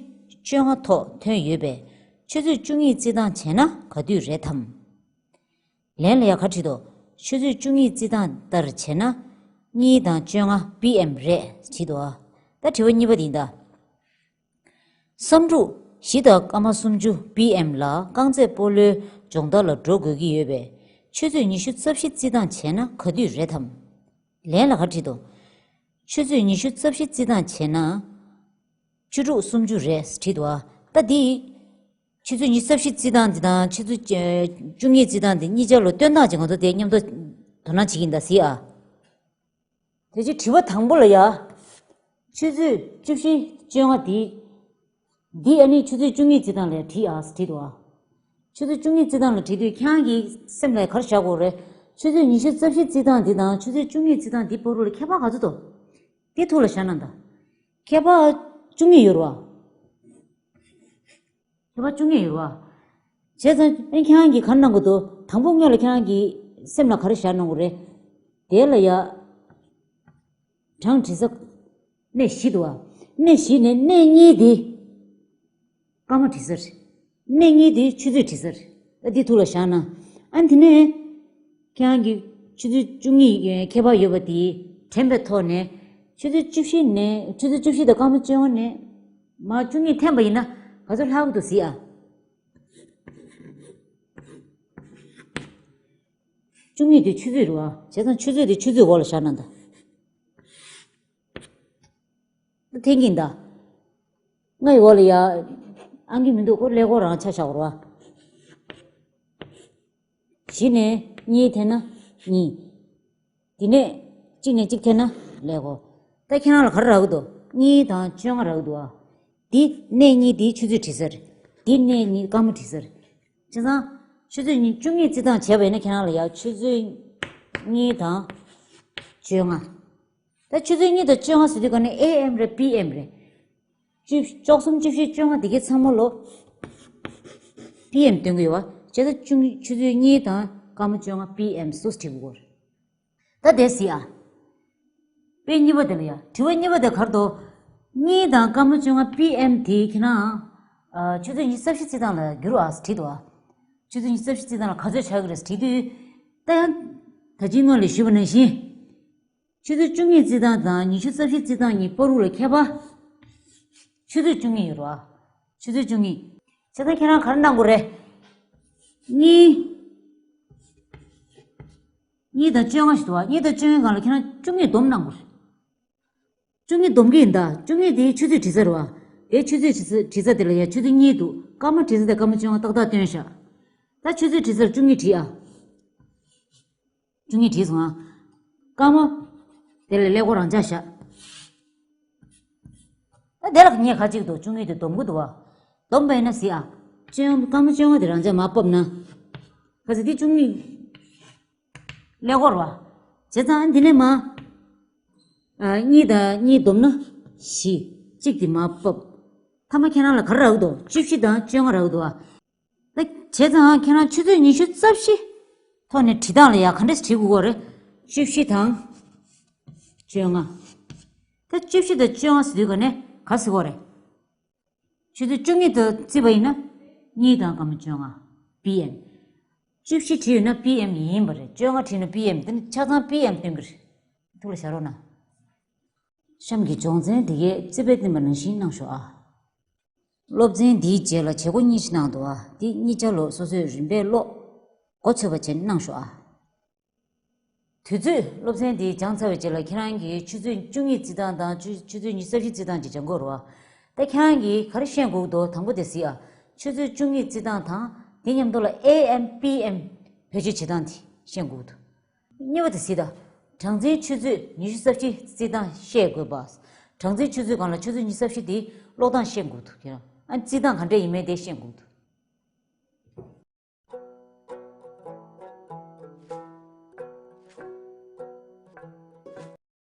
བཅོ་ལྔ་ཐོག་ཐོན་ཡོད་པས། ཆུ་ཚོད་བཅུ་གཉིས་རྩི་སྟངས་བྱས་ན་ག་དུས་རེད་དམ། ལན་ལ་ཡ་ག་བྲིས་འདུག་ཆུ་ཚོད་བཅུ་གཉིས་རྩི་སྟངས་ལྟར་བྱས་ན། གཉིས་དང་བཅོ་ལྔ་པི་ཨེམ་རེད་བྲིས་འདུག་ཨ། ད་དྲི་བ་གཉིས་པ་འདི་ཡིན་ད། བསམ་འགྲུབ་བཞི་དང་སྐར་མ་སུམ་ཅུ་པི་ཨེམ་ལ་རྐང་རྩེད་སྤོ་ལོའི་སྦྱོང་བརྡར་ལ་འགྲོ་དགོས་ཀྱི་ཡོད་པས། ཆུ་ཚོད་ཉི་ཤུ་རྩ་བཞི་རྩི་སྟངས་བྱས་ན་ག་དུས་རེད་དམ། ལན་ལ་ག་བྲིས་འདུག་ཆུ་ཚོད་ཉི་ཤུ་རྩ་བཞི་རྩི་སྟངས་བྱས་ན། བཅུ་དྲུག་སུམ་ཅུ་རེད་བྲིས་འདུག་ཨ། ད་འདི། ཆུ་ཚོད་ཉི་ཤུ་རྩ་བཞི་རྩི་སྟངས་འདི་དང་ཆུ་ཚོད་བཅུ་གཉིས་རྩི་སྟངས་འདི་གཉིས་ཆར་ལ་སྟོན་སྟངས་ཅིག་ང་ཚོ་དེ་མཉམ་དུ་དོ་སྣང་བྱེད་ཀྱི་ཡིན་ད་གཟིགས་ཨ། དེ་རྗེས་དྲི་བ་དང་པོ་ལ་ཡ། ཆུ་ཚོད་བཅུ་བཞི་བཅོ་ལྔ་འདི། འདི་ཨ་ནི་ཆུ་ཚོད་བཅུ་གཉིས་རྩི་སྟངས་ལ་བྲིས་ཨ་བྲིས་འདུག་ཨ། ཆུ་ཚོད་བཅུ་གཉིས་རྩི་སྟངས་ལ་བྲིས་དུས་ཁྱེད་རང་གི་སེམས་ལ་ག་རེ་བཞག་དགོས་རེད། ཆུ་ཚོད་ཉི་ཤུ་རྩ་བཞི་རྩི་སྟངས་འདི་དང་ཆུ་ཚོད་བཅུ་གཉིས་རྩི་སྟངས་འདི་བར་དུ་ལ་ཁྱད་པར་ག་ཚོད་འདུག་དེ་ཐུགས་ལ་བཞག་ན་ད། ཁྱད་པར་བཅུ་གཉིས་ཡོད་རེད་བ། ཁྱད་པར་བཅུ་གཉིས་ཡོད་རེད་བ། བྱས་ཙང་ཨེ་ཁྱེད་རང་གིས་ག་རེ་གནང་དགོས་འདུག་དང་པོ་སྔོན་ལ་ཁྱེད་རང་གི་སེམས་ལ་ག་རེ་བཞག་གནང་དགོས་རེད། དེ་ལ་ཡ། གྲངས་བྲིས་ས། གནས་བཞི་འདུག་བ། གནས་བཞི་ནས་གནས་གཉིས་དེ། སྐར་མ་བྲིས་ས་རེད། གནས་གཉིས་དེ་ཆུ་ཚོད་བྲིས་ས་རེད། ཨ་འདི་ཐུགས་ལ་བཞག་ན། ཨ་འདི་ནས། ཁྱེད་རང་གི་ཆུ་ཚོད་བཅུ་གཉིས་ཁྱད་པར་ཡོད་པ་དེ་དྲན་པའི་ཐོག་ནས། ཆུ་ཚོད་བཅུ་བཞི་ནས་ཆུ་ཚོད་བཅུ་བཞི་དང་སྐར་མ་བཅོ་ལྔ་ནས། མར་བཅུ་གཉིས་འཐེན་པ་ཡིན་ན་ག་ཚོད་ལྷག་གི་འདུག་གཟིགས་ཨ། བཅུ་གཉིས་དེ་ཆུ་ཚོད་རེད་བ། བྱས་ཙང་ཆུ་ཚོད་དེ་ཆུ་ཚོད་འོག་ལ་བཞག་ན་ད། འཐེན་གྱིན་གདའ། ལྔ་ཡི་འོག་ལ་ཡ། ཨང་ཀི་མི་འདུག་ཁོ་ཀླད་ཀོར་རང་ཆ་བཞག་རོགས། བཞི་ནས་གཉིས་འཐེན་ན་གཉིས། དེ་ནས་གཅིག་ནས་གཅིག་འཐེན་ན་ཀླད་ཀོར། ད་ཁྱེད་རང་ལ་ག་རེ་རག་གི་འདུག་གཉིས་དང་བཅོ་ལྔ་རག་གི་འདུག་ཨ། འདི་གནས་གཉིས་འདིའི་ཆུ་ཚོད་བྲིས་ས་རེད། འདི་གནས་གཉིས་སྐར་མ་བྲིས་ས་རེད། བྱས་ཙང་། ཆུ་ཚོད་གཉིས་བཅུ་གཉིས་བརྩི་སྟངས་བྱས་པ་ཡིན་ན་ཁྱེད་རང་ལ་ཡ་ཆུ་ཚོད་གཉིས་དང་བཅོ་ལྔ། ད་ཆུ་ཚོད་གཉིས་དང་བཅོ་ལྔ་ཟེར་དུས་ག་ནས་ཨེ་ཨེམ་རེད་པི་ཨེམ་རེད། བཅུ་བཅུ་གསུམ་བཅུ་བཞི་བཅོ་ལྔ་དེ་གའི་ཚང་མ་ལོ། པི་ཨེམ་སྟོན་གི་ཡོད་བ། བྱས་ཙང་བཅུ་ཆུ་ཚོད་གཉིས་དང་སྐར་མ་བཅོ་ལྔ་པི་ཨེམ་སུས་བྲིས་དགོས་རེད། ད་དེ་གཟིགས་ཨ། དཔེ་གཉིས་པ་དེ་ལ་ཡ། དྲི་བ་གཉིས་པ་དེ་ག་རེ་འདུག་གཉིས་དང་སྐར་མ་བཅོ་ལྔ་པི་ཨེམ་དེ་ཁྱེད་རང་། ཨ། ཆུ་ཚོད་ཉི་ཤུ་རྩ་བཞི་བརྩི་སྟངས་ལ་འགྱུར་བ་བྲིས་འདུག་ཨ། ཆུ་ཚོད་ཉི་ཤུ་རྩ་བཞི་བརྩི་སྟངས་ལ་ག་ཚོད་ཆགས་ཀྱི་རེད་བྲིས་དུས། ད་ཡང་། ད་ཅི་སྔོན་ལ་ཞུས་པ་ནང་བཞིན། ཆུ་ཚོད་བཅུ་གཉིས་བརྩི་སྟངས་དང་ཉི་ཤུ་རྩ་བཞི་བརྩི་སྟངས་གཉིས་བར་དུ་ལ་ཁྱད་པར། ཆུ་ཚོད་བཅུ་གཉིས་ཡོད་རེད་བ། ཆུ་ཚོད་བཅུ་གཉིས། བྱས་ཙང་ཁྱེད་རང་ག་རེ་གནང་དགོས་རེད། གཉིས། གཉིས་དང་བཅོ་ལྔ་ཞིག་འདུག་བ། གཉིས་དང་བཅོ་ལྔའི་སྒང་ལ་ཁྱེད་རང་བཅུ་གཉིས་སྡོམ་གནང་དགོས་རེད། བཅུ་གཉིས་སྡོམ་གྱི་ཡིན་ད། བཅུ་གཉིས་དེའི་ཆུ་ཚོད་བྲིས་ས་རེད་བ། དེའི་ཆུ་ཚོད་བྲིས་ས་བྲིས་ས་དེ་ལ་ཡ་ཆུ་ཚོད་གཉིས་འདུག་སྐར་མ་བྲིས་ས་དེ་སྐར་མ་བཅོ་ལྔ་ཏག་ཏག་སྟོན་ཤག་ད་ཆུ་ཚོད་བྲིས་སར་བཅུ་གཉིས་བྲིས་ཨ། བཅུ་གཉིས་བྲིས་སོང་ཨ། སྐར་མ། དེ་ལ་ཀླད་ཀོར་རང་འཇགས་བཞག་ད་དེ་ལ་ངས་ཁ་ཅིག་འདུག་བཅུ་གཉིས་དེ་སྡོམ་གི་འདུག་བ། སྡོམ་པ་ཡིན་ན་གཟིགས་ཨ། བཅོ་ལྔ་སྐར་མ་བཅོ་ལྔ་དེ་རང་འཇགས་མར་ཕབ་ན། ག་ཚོད་དེ་བཅུ་གཉིས། ཀླད་ཀོར་བ། བྱས་ཙང་འདི་ནས་མ། ཨ། གཉིས་དང་གཉིས་བསྡོམས་ན་བཞི། གཅིག་དེ་མར་ཕབ། མཐའ་མ་ཁྱེད་རང་ལ་ག་རེ་རག་གི་འདུག་བཅུ་བཞི་དང་བཅོ་ལྔ་རག་གི་འདུག་ཨ། ད་བྱས་ཙང་ཁྱེད་རང་ཆུ་ཚོད་ཉི་ཤུ་རྩ་བཞི། ཐོག་ནས་བྲིས་སྟངས་ལ་ཡ་ག་འདྲས་བྲིས་དགོས་ཀྱི་རེད། བཅུ་བཞི་དང་། བཅོ་ལྔ། ད་བཅུ་བཞི་དང་བཅོ་ལྔ་ཟེར་དུས་ག་ནས་ག་ཟེར་དགོས་རེད། ཆུ་ཚོད་བཅུ་གཉིས་དང་བརྩིས་པ་ཡིན་ན། གཉིས་དང་སྐར་མ་བཅོ་ལྔ། པི་ཨེམ། བཅུ་བཞི་བྲིས་ཡོད་ན་པི་ཨེམ་ཡིན་པ་རེད། བཅོ་ལྔ་བྲིས་ན་པི་ཨེམ། དེ་ནི་ཆ་ཚང་པི་ཨེམ་སྟོན་གྱི་རེད། ཐུགས་ལ་བཞག་རོགས་གནང་། གཤམ་གྱི་སྦྱོང་ཚན་འདི་གའི་རྩིས་དཔེ་བསྟན་པ་ནང་བཞིན་གནང་ཤོག་ཨ། སློབ་ཚན་འདིའི་རྗེས་ལ་བྱེད་སྒོ་གཉིས་ཤིག་གནང་འདུག་ཨ། འདི་གཉིས་ཆ་ལོ་སོ་སོས་རིམ་པས་ཀློག་མགོ་ཚོས་པ་བྱས་གནང་ཤོག་ཨ། དུས་ཚོད། སློབ་ཚན་འདི་སྦྱངས་ཚར་བའི་རྗེས་ལ་ཁྱེད་རང་གིས་ཆུ་ཚོད་བཅུ་གཉིས་བརྩི་སྟངས་དང་ཆུ་ཆུ་ཚོད་ཉི་ཤུ་རྩ་བཞི་བརྩི་སྟངས་ཅིག་སྦྱང་དགོས་རེད་བ། ད་ཁྱེད་རང་གིས་ག་རེ་ཤེས་དགོས་འདུག་དང་པོ་དེ་གཟིགས་ཨ། ཆུ་ཚོད་བཅུ་གཉིས་བརྩི་སྟངས་དང་དེ་མཉམ་དུ་ལ་ཨེ་ཨེམ་པི་ཨེམ་བེད་སྤྱོད་བྱེད་སྟངས་དེ་ཤེས་དགོས་འདུག་གཉིས་པ་དེ་གཟིགས་ད། གྲངས་འཛིན་ཆུ་ཚོད་ཉི་ཤུ་རྩ་བཞི་བརྩི་སྟངས་ཤེས་དགོས་པ། གྲངས་འཛིན་ཆུ་ཚོད་སྒང་ལ་ཆུ་ཚོད་ཉི་ཤུ་རྩ་བཞི་དེ་ཀློག་སྟངས་ཤེས་དགོས་འདུག་ཁྱེད་རང་། ཨ། བརྩི་སྟངས་ག་འདྲས་ཡིན་མིན་དེ་ཤེས་དགོས་འདུག